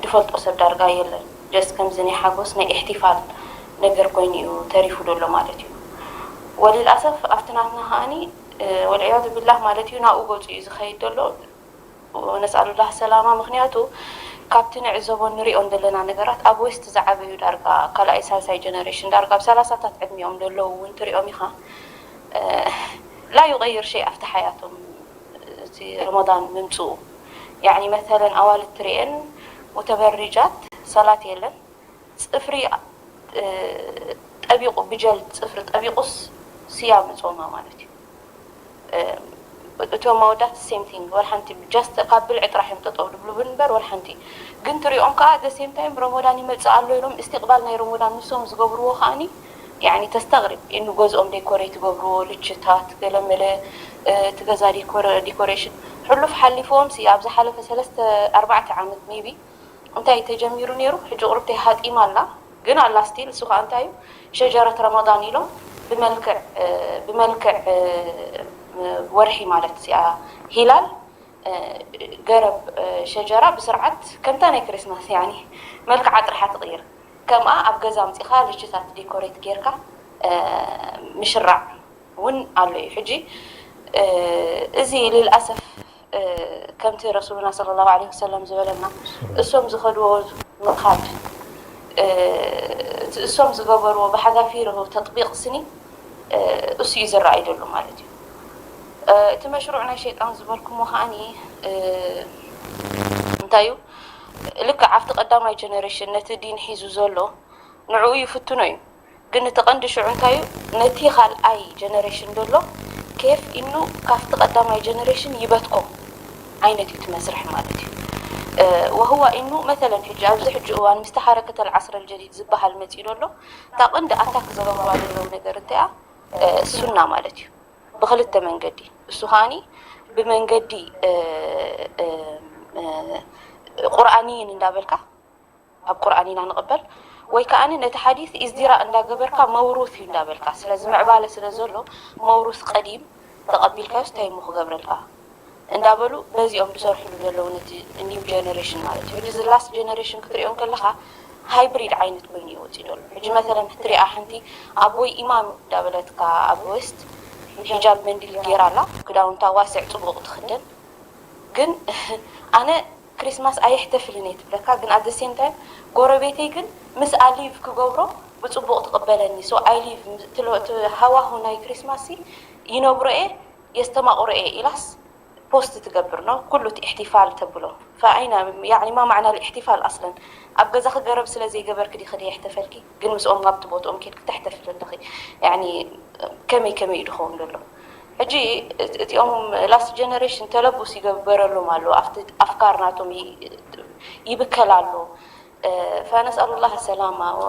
ድፈልጦ ሰብ ዳርጋ የለን። ጀስት ከምዚ ናይ ሓጎስ ናይ ኢሕቲፋል ነገር ኮይኑ እዩ ተሪፉ ዘሎ ማለት እዩ። ወሊልኣሰፍ ኣብቲ ናትና ከዓኒ ወልዕያዙ ቢላህ ማለት እዩ ናብኡ ገፁ እዩ ዝኸይድ ዘሎ። ነስኣሉላህ ሰላማ ምክንያቱ ካብቲ ንዕዘቦ ንሪኦን ዘለና ነገራት ኣብ ዌስት ዝዓበዩ ዳርጋ ካልኣይ ሳልሳይ ጀነሬሽን ዳርጋ ኣብ ሰላሳታት ዕድሚኦም ዘለዉ እውን ትሪኦም ኢኻ። ላ ዩቀይር ሸይ ኣብቲ ሓያቶም እቲ ረመዳን ምምፅኡ ያኒ መተለን ኣዋልድ ትሪኤን ሙተበርጃት ሰላት የለን ፅፍሪ ጠቢቑ ብጀል ፅፍሪ ጠቢቑስ ስያም ጾማ ማለት እዩ። እቶም ኣወዳት ሴም ቲንግ ወላ ሓንቲ ጃስት ካብ ብልዒ ጥራሕ እዮም ጠጠው ድብሉ እምበር ወላ ሓንቲ ግን ትሪኦም ከዓ the same time ረመዳን ይመፅእ ኣሎ ኢሎም እስቲቅባል ናይ ረመዳን ንሶም ዝገብርዎ ከዓኒ ያኒ ተስተቅሪብ ኢኑ ገዝኦም ዴኮሬት ይገብርዎ ልችታት ገለመለ እቲ ገዛ ዲኮሬሽን ሕሉፍ ሓሊፍዎም ሲ ኣብ ዝሓለፈ ሰለስተ ኣርባዕተ ዓመት ሜቢ እንታይ ተጀሚሩ ነይሩ ሕጂ ቁርብተይ ሃጢማ ኣላ ግን ኣላ ስቲል እሱ ከዓ እንታይ እዩ ሸጀረት ረመዳን ኢሎም ብመልክዕ ብመልክዕ ወርሒ ማለት እዚኣ ሂላል ገረብ ሸጀራ ብስርዓት ከምታ ናይ ክሪስማስ ያኒ መልክዓ ጥርሓ ትቕይር ከምኣ ኣብ ገዛ ኣምፂኻ ልችታት ዲኮሬት ጌርካ ምሽራዕ እውን ኣሎ እዩ ሕጂ እዚ ልልኣሰፍ ከምቲ ረሱሉና صلى الله عليه وسلم ዝበለና እሶም ዝኸድዎ ምኻድ እቲ እሶም ዝገበርዎ ብሓዛፊር ተጥቢቕ ስኒ እሱ እዩ ዝረኣይ ዘሎ ማለት እዩ እቲ መሽሩዕ ናይ ሸይጣን ዝበልኩሞ ከዓኒ እንታይ እዩ ልክዕ ኣብቲ ቀዳማይ ጀነሬሽን ነቲ ዲን ሒዙ ዘሎ ንዕኡ ይፍትኖ እዩ ግን እቲ ቀንዲ ሽዑ እንታይ እዩ ነቲ ካልኣይ ጀነሬሽን ዘሎ ኬፍ ኢኑ ካብቲ ቀዳማይ ጀነሬሽን ይበትኮ ዓይነት እዩ እቲ መስርሕ ማለት እዩ وهو إنه مثلا ሕጂ ኣብዚ ሕጂ እዋን ምስቲ حركة العصر الجديد ዝበሃል መፂኡ ዘሎ እታ ቀንዲ ኣታክ ዘበርዋ ዘለዉ ነገር እንታይ እያ ሱና ማለት እዩ ብክልተ መንገዲ እሱ ከዓኒ ብመንገዲ ቁርኣንይን እንዳበልካ ኣብ ቁርኣን ኢና ንቕበል ወይ ከዓ ነቲ ሓዲስ ኢዝዲራ እንዳገበርካ መውሩት እዩ እንዳበልካ ስለዚ ምዕባለ ስለ ዘሎ መውሩት ቀዲም ተቐቢልካዮስ እንታይ እሞ ክገብረልካ እንዳበሉ በዚኦም ዝሰርሕሉ ዘለዉ ነቲ ኒው ጀነሬሽን ማለት እዩ ሕጂ እዚ ላስት ጀነሬሽን ክትሪኦ ከለኻ ሃይብሪድ ዓይነት ኮይኑ እዩ ወፂኡ ዘሎ ሕጂ መሰለን ክትሪኣ ሓንቲ ኣቦይ ኢማም እንዳበለትካ ኣብ ወስት ሒጃብ መንዲል ገይራ ኣላ ክዳውንታ ዋስዕ ፅቡቕ ትኽደን ግን ኣነ ክሪስማስ ኣየሕተፍልን እየ ትብለካ፣ ግን ኣት ሴም ታይም ጎረቤተይ ግን ምስ ኣሊቭ ክገብሮ ብፅቡቕ ትቕበለኒ። ሶ ኣይ ሊቭ ሃዋሁ ናይ ክሪስማስ ይነብሮ እየ የስተማቕሮ እየ ኢላስ ፖስት ትገብር ነው ኩሉ እቲ ኢሕቲፋል ተብሎ ፈኣይና ያኒ ማ ማዕና ኢሕቲፋል ኣስለን ኣብ ገዛኺ ገረብ ስለ ዘይገበርኪ ዲኺ ደየሕተፈልኪ ግን ምስኦም ኣብቲ ቦትኦም ኬድኪ ተሕተፍሊ ኣለኺ። ያኒ ከመይ ከመይ እዩ ድኸውን ዘሎ ሕጂ እቲኦም ላስት ጀነሬሽን ተለቡስ ይገበረሎም ኣሎ ኣብቲ ኣፍካር ናቶም ይብከል ኣሎ። فنسأل الله السلامة و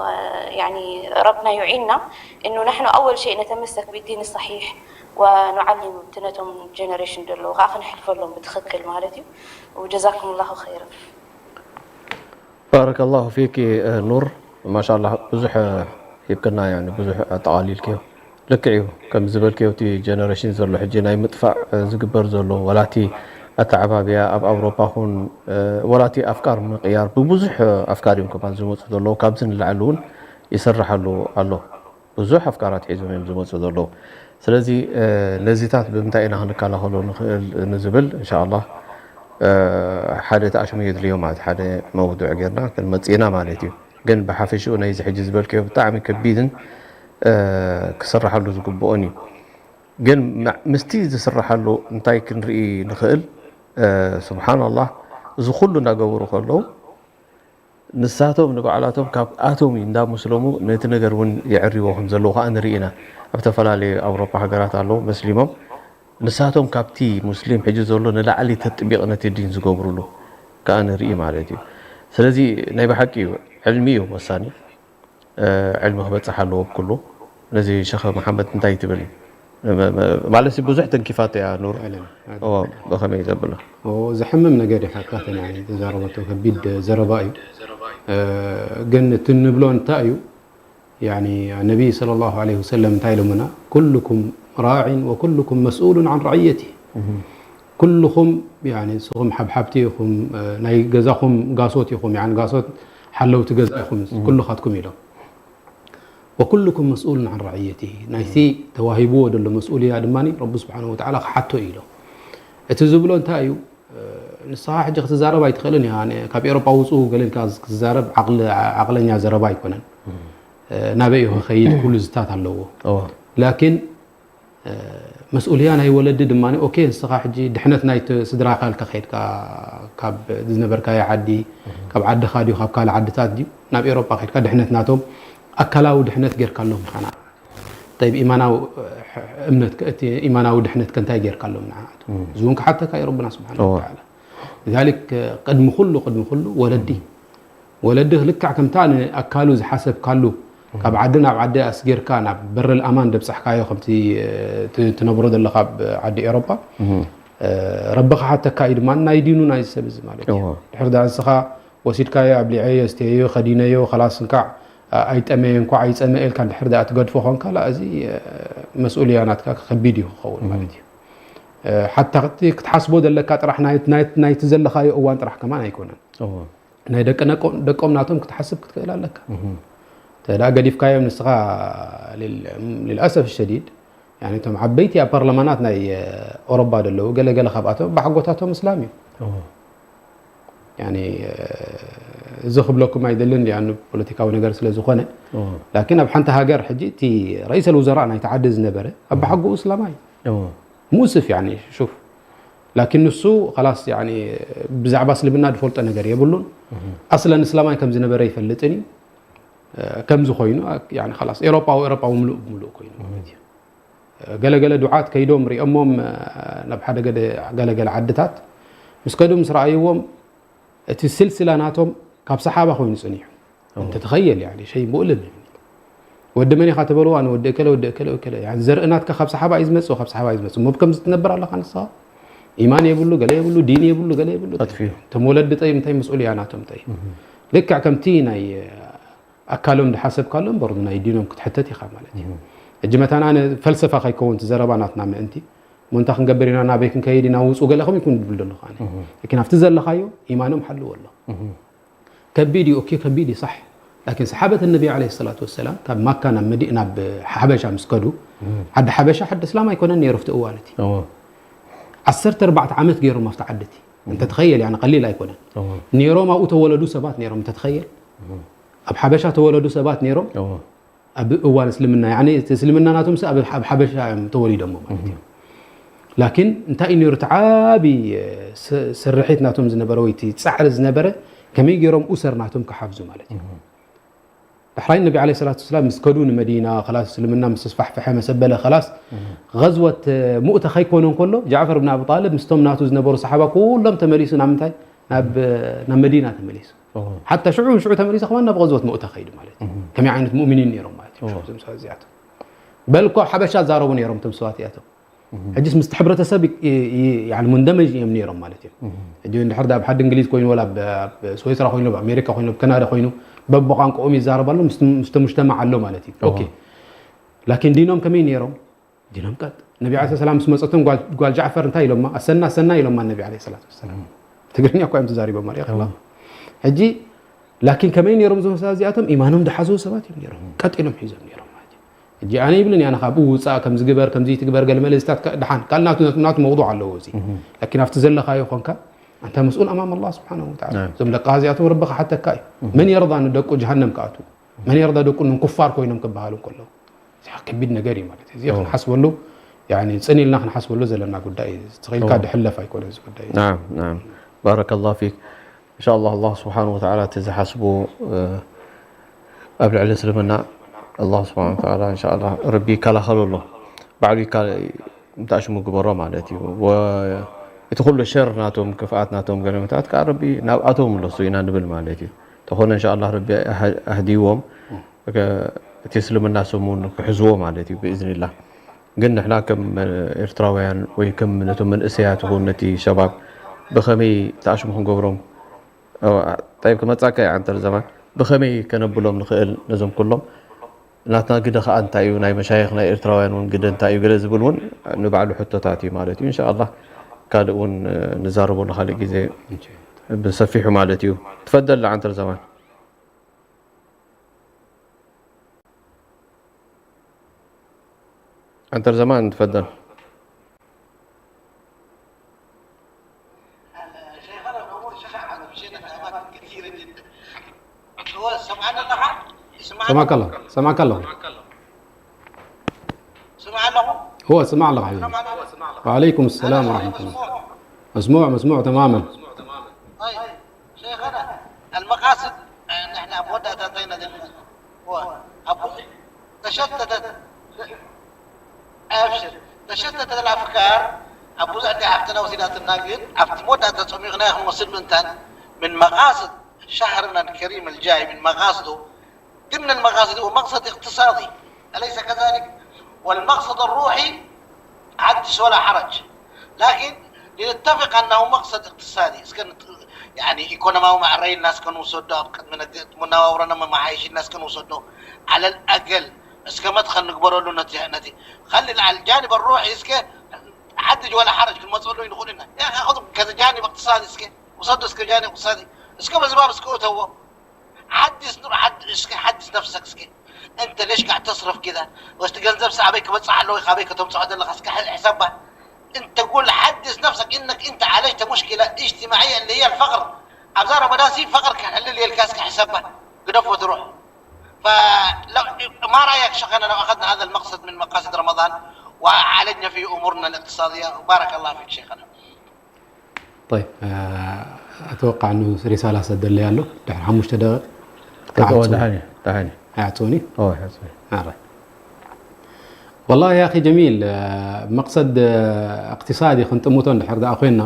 يعني ربنا يعيننا إنه نحن أول شيء نتمسك بالدين الصحيح ونعلم تنتهم جنريشن دلو خاخ نحلف لهم بتخكل مالتي وجزاكم الله خيرا. ባረከላሁ ፊኪ ኑር። ማሻላ ብዙሕ ሂብክና ብዙሕ ኣጠቓሊልክዮ። ልክዕ እዩ ከም ዝበልክዮ እቲ ጀነሬሽን ዘሎ ሕጂ ናይ ምጥፋእ ዝግበር ዘሎ ወላቲ ኣተዓባብያ ኣብ ኣውሮፓ ኹን ወላቲ ኣፍቃር ምቅያር ብብዙሕ ኣፍቃር እዮም ከማን ዝመፁ ዘለዉ ካብዚ ንላዕሊ እውን ይስርሓሉ ኣሎ። ብዙሕ ኣፍቃራት ሒዞም እዮም ዝመፁ ዘለዉ። ስለዚ ነዚታት ብምንታይ ኢና ክንከላኸሎ ንኽእል ንዝብል እንሻ ኣላህ ሓደ ተኣሽሙ የድልዮ ማለት ሓደ መውዱዕ ጌርና ክንመፅእ ኢና ማለት እዩ። ግን ብሓፈሽኡ ናይዚ ሕጂ ዝበልክዮ ብጣዕሚ ከቢድን ክስርሓሉ ዝግብኦን እዩ። ግን ምስቲ ዝስርሓሉ እንታይ ክንርኢ ንኽእል? ስብሓናላህ እዚ ኩሉ እናገበሩ ከለዉ ንሳቶም ንባዕላቶም ካብ ኣቶም እንዳመስለሙ ነቲ ነገር እውን የዕርዎ ከም ዘለዉ ከዓ ንርኢ ኢና። ኣብ ዝተፈላለዩ ኣውሮፓ ሃገራት ኣለዉ መስሊሞም ንሳቶም ካብቲ ሙስሊም ሕጂ ዘሎ ንላዕሊ ተጥቢቕ ነቲ ዲን ዝገብሩሉ ከዓ ንርኢ ማለት እዩ። ስለዚ ናይ ብሓቂ እዩ ዕልሚ እዩ ወሳኒ። ዕልሚ ክበፅሕ ኣለዎ ብኩሉ። ነዚ ሸኽ መሓመድ እንታይ ትብል? ማለት ብዙሕ ተንኪፋቶ እያ ኑር። ብኸመይ ዘብሎ? ዘሕምም ነገር እዩ ሓቃተን ተዛረበቶ ከቢድ ዘረባ እዩ። ግን እቲ ንብሎ እንታይ እዩ? يعني النبي صلى الله عليه وسلم እንታይ ኢሎምና كلكم راع وكلكم مسؤول عن رعيته. ኩልኹም ንስኹም ሓብሓብቲ ኢኹም፣ ናይ ገዛኹም ጋሶት ኢኹም፣ ጋሶት ሓለውቲ ገዛ ኢኹም ኩልኻትኩም ኢሎም። وكلكم مسؤول عن رعيته ናይቲ ተዋሂብዎ ዘሎ መስኡልያ ድማ ረቢ ስብሓን ወተዓላ ክሓቶ እዩ ኢሎም። እቲ ዝብሎ እንታይ እዩ? ንስኻ ሕጂ ክትዛረብ ኣይትኽእልን ኢኻ። ካብ ኤሮጳ ውፁ ገለ ኢልካ ክትዛረብ ዓቕለኛ ዘረባ ኣይኮነን። ናበይ እዩ ክኸይድ ኩሉ ዝታት ኣለዎ። ላኪን መስኡልያ ናይ ወለዲ ድማ ኦኬ ንስኻ ሕጂ ድሕነት ናይ ስድራካ ኢልካ ከይድካ ካብ ዝነበርካዮ ዓዲ ካብ ዓድኻ ድዩ ካብ ካልእ ዓድታት ድዩ ናብ ኤሮጳ ከይድካ ድሕነት ናቶም ኣካላዊ ድሕነት ጌርካሎም ኢኻ። ጠይብ ኢማናዊ እምነት ኢማናዊ ድሕነት ከ እንታይ ጌርካሎም ንዓቱ? እዚ እውን ክሓተካ እዩ ረብና ስብሓን ወተዓላ። ذلك ቅድሚ ኩሉ ቅድሚ ኩሉ ወለዲ ወለዲ ልክዕ ከምታ ንኣካሉ ዝሓሰብካሉ ካብ ዓዲ ናብ ዓዲ ኣስጊርካ ናብ በረል ኣማን ደብፃሕካዮ ከምቲ ትነብሮ ዘለካ ኣብ ዓዲ ኤሮፓ ረቢ ክሓተካ እዩ ድማ ናይ ዲኑ ናይ ሰብ እዚ ማለት እዩ። ድሕር ዳ ንስኻ ወሲድካዮ ኣብሊዐዮ ስተየዮ ከዲነዮ ከላስ እንካዕ ኣይጠመየ እንኳዕ ኣይፀመኤ ኢልካ ድሕር ዳ ትገድፎ ኮንካ ላ እዚ መስኡልያ ናትካ ከቢድ እዩ ክኸውን ማለት እዩ። ሓታ ክትሓስቦ ዘለካ ጥራሕ ናይቲ ዘለኻዮ እዋን ጥራሕ ከማን ኣይኮነን። ናይ ደቂ ደቆም ናቶም ክትሓስብ ክትክእል ኣለካ። እንተ ደኣ ገዲፍካዮም ንስኻ ልልኣሰፍ ሸዲድ እቶም ዓበይቲ ኣብ ፓርላማናት ናይ ኦሮባ ዘለዉ ገለገለ ካብኣቶም ባሓጎታቶም እስላም እዩ። እዚ ክብለኩም ኣይደልን ሊኣኑ ፖለቲካዊ ነገር ስለ ዝኾነ ላኪን ኣብ ሓንቲ ሃገር ሕጂ እቲ ረኢሰ ልውዘራእ ናይቲ ዓዲ ዝነበረ ኣባሓጎኡ እስላማይ እዩ። ሙእስፍ ያኒ ሹፍ ላኪን ንሱ ላስ ብዛዕባ እስልምና ዝፈልጦ ነገር የብሉን። ኣስለን እስላማይ ከም ዝነበረ ይፈልጥን እዩ። ከምዚ ኮይኑ ላስ ኤሮጳዊ ኤሮጳዊ ምሉእ ብምሉእ ኮይኑ ማለት እዩ። ገለገለ ዱዓት ከይዶም ሪኦሞም ናብ ሓደ ገለገለ ዓድታት ምስ ከዱ ምስ ረኣይዎም እቲ ስልስላ ናቶም ካብ ሰሓባ ኮይኑ ፅኒሑ እንተተኸየል ሸይ ሙእልም ወዲ መን ኢኻ ተበልዋ ንወዲ እከለ ወዲ እከለ እከለ ዘርኢ ናትካ ካብ ሰሓባ እዩ ዝመፅእ ካብ ሰሓባ እዩ ዝመፅእ ሞብ ከምዚ ትነብር ኣለኻ ንስኻ ኢማን የብሉ ገለ የብሉ ዲን የብሉ ገለ የብሉ ተም ወለዲ ጠይብ እንታይ መስኡል እያ ናቶም ጠይብ ልክዕ ከምቲ ናይ ኣካሎም ዝሓሰብካሎም በርዱ ናይ ዲኖም ክትሕተት ኢኻ ማለት እዩ። ሕጂ መታን ኣነ ፈልሰፋ ከይከውን እቲ ዘረባ ናትና ምእንቲ እሞ እንታይ ክንገብር ኢና ናበይ ክንከይድ ኢና ውፁ ገለ ከም ይኩን ድብል ዘለኹ ኣነ ላኪን ኣብቲ ዘለኻዮ ኢማኖም ሓልዎ ኣሎ። ከቢድ እዩ ኦኬ ከቢድ እዩ ሳሕ ላኪን ሰሓበት ነቢ ለ ሰላት ወሰላም ካብ ማካ ናብ መዲ ናብ ሓበሻ ምስ ከዱ ዓዲ ሓበሻ ዓዲ እስላም ኣይኮነን ነይሩ ኣብቲ እዋን እቲ ዓሰርተ ኣርባዕተ ዓመት ገይሮም ኣብቲ ዓዲ እቲ እንተትኸየል ያኒ ቀሊል ኣይኮነን። ነይሮም ኣብኡ ተወለዱ ሰባት ነይሮም እንተትኸየል ኣብ ሓበሻ ተወለዱ ሰባት ነይሮም ኣብ እዋን እስልምና ያኒ እቲ እስልምና ናቶም ኣብ ኣብ ሓበሻ እዮም ተወሊዶሞ ማለት እዩ። ላኪን እንታይ እዩ ነይሩ እቲ ዓቢ ስርሒት ናቶም ዝነበረ ወይ እቲ ጻዕሪ ዝነበረ ከመይ ገይሮም ኡሰር ናቶም ክሓፍዙ ማለት እዩ። ዳሕራይ ነቢ ዓለይሂ ሰላቱ ወሰላም ምስ ከዱ ንመዲና ኸላስ እስልምና ምስ ተስፋሕፈሐ መሰበለ ኸላስ غزوة ሙእተ ከይኮነ እንከሎ ጃዕፈር ብን ኣቢ ጣልብ ምስቶም ናቱ ዝነበሩ ሰሓባ ኩሎም ተመሊሱ ናብ ምንታይ ናብ ናብ መዲና ተመሊሱ ሓታ ሽዑ ሽዑ ተመሊሱ ከማን ናብ غزوة ሙእተ ከይዱ ማለት እዩ። ከመይ ዓይነት ሙእሚኒን ነይሮም ማለት እዩ። እዞም ሰባት እዚኣቶም በል እኮ ኣብ ሓበሻ ዛረቡ ነይሮም እቶም ሰባት እዚኣቶም። ሕጂስ ምስቲ ሕብረተሰብ ይ- ይ- ይ- ያኒ ሙንደመጅ እዮም ነይሮም ማለት እዩ። ሕጂ እንድሕር ዳ ኣብ ሓዲ እንግሊዝ ኮይኑ ወላ ኣብ- ኣብ ስዊስራ ኮይኑ ኣብ ኣሜሪካ ኮይኑ ኣብ ካናዳ ኮይኑ በብቋንቋኦም ይዛረብ ኣሎ ምስቲ ምስቲ ሙጅተማዕ ኣሎ ማለት እዩ። ኦኬ ላኪን ዲኖም ከመይ ነይሮም? ዲኖም ቀጥ ነቢ ዓለ ሰላም ምስ መፀቶም ጓል- ጓል ጃዕፈር እንታይ ኢሎማ? ኣሰና ኣሰና ኢሎማ ነቢ ዓለ ሰላት ወሰላም። ትግርኛ እኳ እዮም ተዛሪቦም ማለት እዩ። ሕጂ ላኪን ከመይ ነይሮም እዞም ሰባት እዚኣቶም ኢማኖም ዝሓዝዎ ሰባት እዮም ነይሮም። ቀጥ ኢሎም ሒዞም ነይሮም ማለት እዩ። ሕጂ ኣነ ይብልን እያ ንኻ ብኡ ውፃእ ከምዚ ግበር ከምዚ ትግበር ገለ መለ ዝታት ድሓን ካል ናቱ ናቱ መውضوع ኣለዎ እዚ ላኪን ኣብቲ ዘለኻዮ ኾንካ ኣንተ መስኡል ኣማም ኣላህ ስብሓን ወተዓላ እዞም ደቅኻ እዚኣቶም ረቢ ክሓተካ እዩ። መን የርዳ ንደቁ ጀሃነም ክኣትዉ መን የርዳ ደቁ ንም ኩፋር ኮይኖም ክበሃሉ እንከለዉ እዚ ከቢድ ነገር እዩ ማለት እዩ። እዚ ክንሓስበሉ ያኒ ፅን ኢልና ክንሓስበሉ ዘለና ጉዳይ እዩ። ተኺልካ ድሕለፍ ኣይኮነ እዚ ጉዳይ እዩ። ናም ናም ባረከላሁ ፊክ። እንሻ ኣላህ ኣላህ ስብሓን ወተዓላ እቲ ዝሓስቡ ኣብ ልዕሊ እስልምና ኣላህ ስብሓን ወተዓላ እንሻ ኣላህ ረቢ ይከላኸሉ ኣሎ። ባዕሉ ይካ- እንታሽሙ ግበሮ ማለት እዩ። ወ- እቲ ኩሉ ሸር ናቶም ክፍኣት ናቶም ገለመታት ከዓ ረቢ ናብኣቶም ምለሱ ኢና ንብል ማለት እዩ። ተኾነ እንሻ ኣላህ ረቢ ኣህ- ኣህዲዎም ከ- እቲ እስልምና ስሙን ክሕዝዎ ማለት እዩ ብእዝኒላህ። ግን ንሕና ከም ኤርትራውያን ወይ ከም ነቶም መንእሰያት ይኹን ነቲ ሸባብ ብኸመይ ተኣሽሙ ክንገብሮም ጠይብ ክመጻካ እዩ ዓንተር ዘማን ብኸመይ ከነብሎም ንኽእል ነዞም ኩሎም ናትና ግደ ከኣ እንታይ እዩ ናይ መሻይኽ ናይ ኤርትራውያን እውን ግደ እንታይ እዩ ገለ ዝብል እውን ንባዕሉ ሕቶታት እዩ ማለት እዩ እንሻ ኣላህ ካልእ እውን ንዛረበሉ ካልእ ግዜ ብሰፊሑ ማለት እዩ ትፈደል ዓንተር ዘማን عنتر زمان تفضل سمعك الله سمعك الله هو سمع الله حبيبي وعليكم السلام ورحمة الله مسموع مسموع تماما شيخنا المقاصد نحن مودة تنتين أبو تشتتت أبشر تشتتت الأفكار ኣብ ብዙሕ እንታይ ሃፍትና ወሲዳትና ግን ኣብቲ መወዳእታ ተጸሚቕና ክንወስድ ምእንታን من مقاصد شهرنا الكريم الجاي من مقاصده ضمن المقاصد هو مقصد اقتصادي أليس كذلك؟ والمقصد الروحي حدث ولا حرج لكن لنتفق أنه مقصد اقتصادي يعني ኢኮኖማዊ ማዕረይልና እስከ ንውሰዶ ኣብ ቅድሚ መናዋውረና መማሓየሽልና እስከ ንውሰዶ على الأقل እስከ መትኸል ንግበረሉ ነቲ ነቲ خلي الجانب الروحي እስከ حدث ولا حرج ክንመፀሉ ይንኽእል ኢና ከዚ جانب اقتصادي እስከ ውሰዶ እስከ جانب اقتصادي እስከ በዚ ባብ እስከ እተዎ حدث نور حدث እስከ حدث نفسك እስከ أنت ليش قاعد تصرف كذا وست ገንዘብ ኣበይ ክበፅሕ ኣለዎ ካበይ ከተምፅሖ ዘለካ እስከ ሕሰባ أنت قول حدث نفسك إنك أنت عالجت مشكلة اجتماعية اللي هي الفقر ኣብዛ ረመዳን ሲ فقر ክሕልል የልካ እስከ ሕሰባ ግደፎ ትሩሕ فلو ما رأيك شيخنا لو أخذنا هذا المقصد من مقاصد رمضان وعالجنا فيه أمورنا الاقتصادية بارك الله فيك شيخنا طيب أتوقع أنه رسالة ሰደለይ ኣሎ ድሕሪ ሓሙሽተ ደቂቕ ተወ ደሓን እዩ ደሓን እዩ ኣይዓፅወኒ ኦ ይሓፅወኒ والله يا أخي جميل مقصد اقتصادي ክንጥምቶ እንድሕር ደኣ ኮይና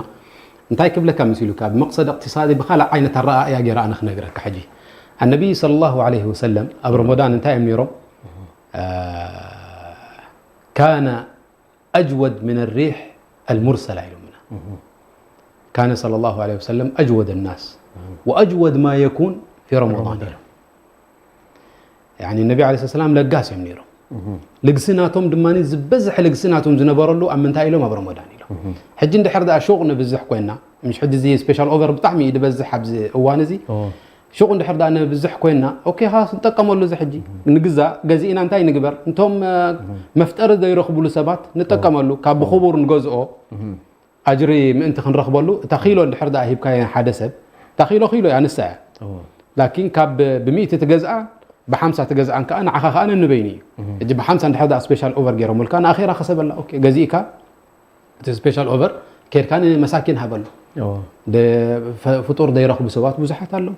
እንታይ ክብለካ መሲሉካ ብመቕሰድ اقتصادي ብኻልእ ዓይነት ኣረኣእያ ገይረ ኣነ ክነግረካ ሕጂ النبي صلى الله عليه وسلم ኣብ ረመዳን እንታይ እዮም ነይሮም كان أجود من الريح المرسلة ኢሎምና كان صلى الله عليه وسلم أجود الناس وأجود ما يكون في رمضان ኢሎም يعني النبي عليه الصلاة والسلام ለጋስ እዮም ነይሮም ልግሲ ናቶም ድማ ዝበዝሐ ልግሲ ናቶም ዝነበረሉ ኣብ ምንታይ ኢሎም ኣብ ረመዳን ኢሎም ሕጂ እንድሕር ደኣ ሹቕ ንብዝሕ ኮይና ምሽ ሕጂ እዚ special offer ብጣዕሚ እዩ ዝበዝሕ ኣብዚ እዋን እዚ ሹቕ እንድሕር ደኣ ንብዝሕ ኮይና ኦኬ ኻስ ንጠቀመሉ እዚ ሕጂ ንግዛእ ገዚእና እንታይ ንግበር እንቶም መፍጠሪ ዘይረኽብሉ ሰባት ንጠቀመሉ ካብ ብኽቡር ንገዝኦ ኣጅሪ ምእንቲ ክንረኽበሉ እታ ኪሎ እንድሕር ደኣ ሂብካዮ ሓደ ሰብ እታ ኪሎ ኪሎ እያ ንሳ እያ። ላኪን ካብ ብሚእቲ ትገዝኣ ብሓምሳ ትገዝኣን ከዓ ንዓኻ ከዓ ነንበይኑ እዩ። ሕጂ ብሓምሳ እንድሕር ደኣ ስፔሻል ኦቨር ገይሮምልካ ንኣኼራ ክሰበላ ኦኬ ገዚእካ እቲ ስፔሻል ኦቨር ኬድካ ንመሳኪን ሃበሉ። ፍጡር ዘይረኽቡ ሰባት ብዙሓት ኣለዉ።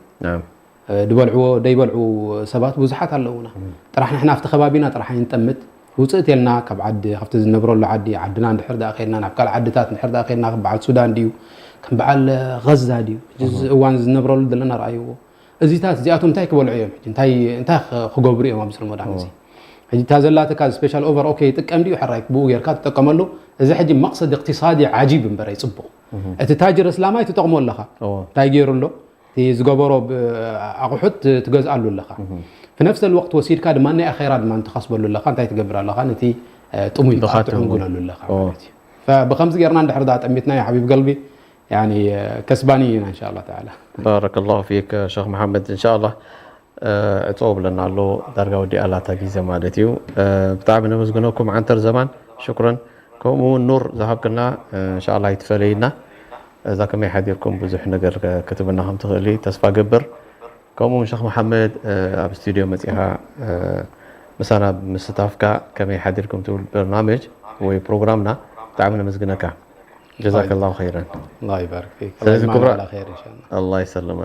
ድበልዕዎ ደይበልዑ ሰባት ብዙሓት ኣለዉና። ጥራሕ ንሕና ኣብቲ ከባቢና ጥራሕ ኣይንጠምት። ውፅእ ተልና ካብ ዓዲ ካብቲ ዝነብረሉ ዓዲ ዓድና እንድሕር ደኣ ከድና ናብ ካልእ ዓድታት እንድሕር ደኣ ከድና ከም በዓል ሱዳን ድዩ ከም በዓል ገዛ ድዩ እዚ እዋን ዝነብረሉ ዘለና ረኣይዎ። እዚታት እዚኣቶም እንታይ ክበልዑ እዮም ሕጂ እንታይ እንታይ ክገብሩ እዮም ኣብዚ ረመዳን እዚ ሕጂ እታ ዘላትካ ስፔሻል ኦቨር ኦኬ ይጥቀም ድዩ ሕራይ ብኡ ጌርካ ትጠቀመሉ። እዚ ሕጂ መቅሰድ እቅትሳዲ ዓጂብ እምበር ኣይፅቡቕ። እቲ ታጅር እስላማይ ትጠቕሞ ኣለኻ እንታይ ገይሩ ኣሎ እቲ ዝገበሮ ኣቑሑት ትገዝኣሉ ኣለኻ። في نفس الوقت ወሲድካ ድማ ናይ ኣኼራ ድማ ትኸስበሉ ኣለኻ እንታይ ትገብር ኣለኻ ነቲ ጥሙይ ከዓ ትዕንጉለሉ ኣለኻ ማለት እዩ። ብከምዚ ጌርና እንድሕር ዳ ጠሚትና ያ ሓቢብ ገልቢ ያኒ ከስባኒ ኢና እንሻ ኣላ ተዓላ። ባረከላሁ ፊክ ሸኽ መሓመድ እንሻ ኣላ። ዕፀው ብለና ኣሎ ዳርጋ ወዲኣ ኣላ እታ ግዜ ማለት እዩ። ብጣዕሚ ነመስግነኩም ዓንተር ዘማን ሽኩረን። ከምኡ እውን ኑር ዝሃብክና እንሻ ኣላ ኣይትፈለይና። እዛ ከመይ ሓዲርኩም ብዙሕ ነገር ክትብና ከም ትኽእሊ ተስፋ ገብር። ከምኡ እውን ሸኽ መሓመድ ኣብ ስቱድዮ መፂኻ ምሳና ምስታፍካ ከመይ ሓዲርኩም ትብል በርናምጅ ወይ ፕሮግራምና ብጣዕሚ ነመስግነካ። ጀዛከላሁ ኸይረን። الله يبارك فيك. ስለዚ الله يجمعنا ክቡራ- على خير إن شاء الله. ኣላ ይሰልመ።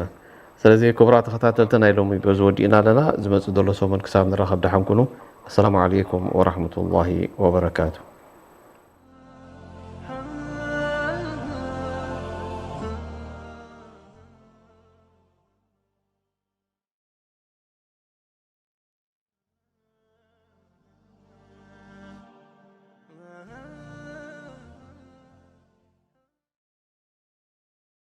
ስለዚ ክቡራ ተኸታተልቲ ናይ ሎሚ በዚ ወዲእና ኣለና። ዝመፅእ ዘሎ ሰሙን ክሳብ ንራኸብ ደሓን ኩኑ። ኣሰላሙ ዓለይኩም ወራሕመቱላሂ ወበረካቱ።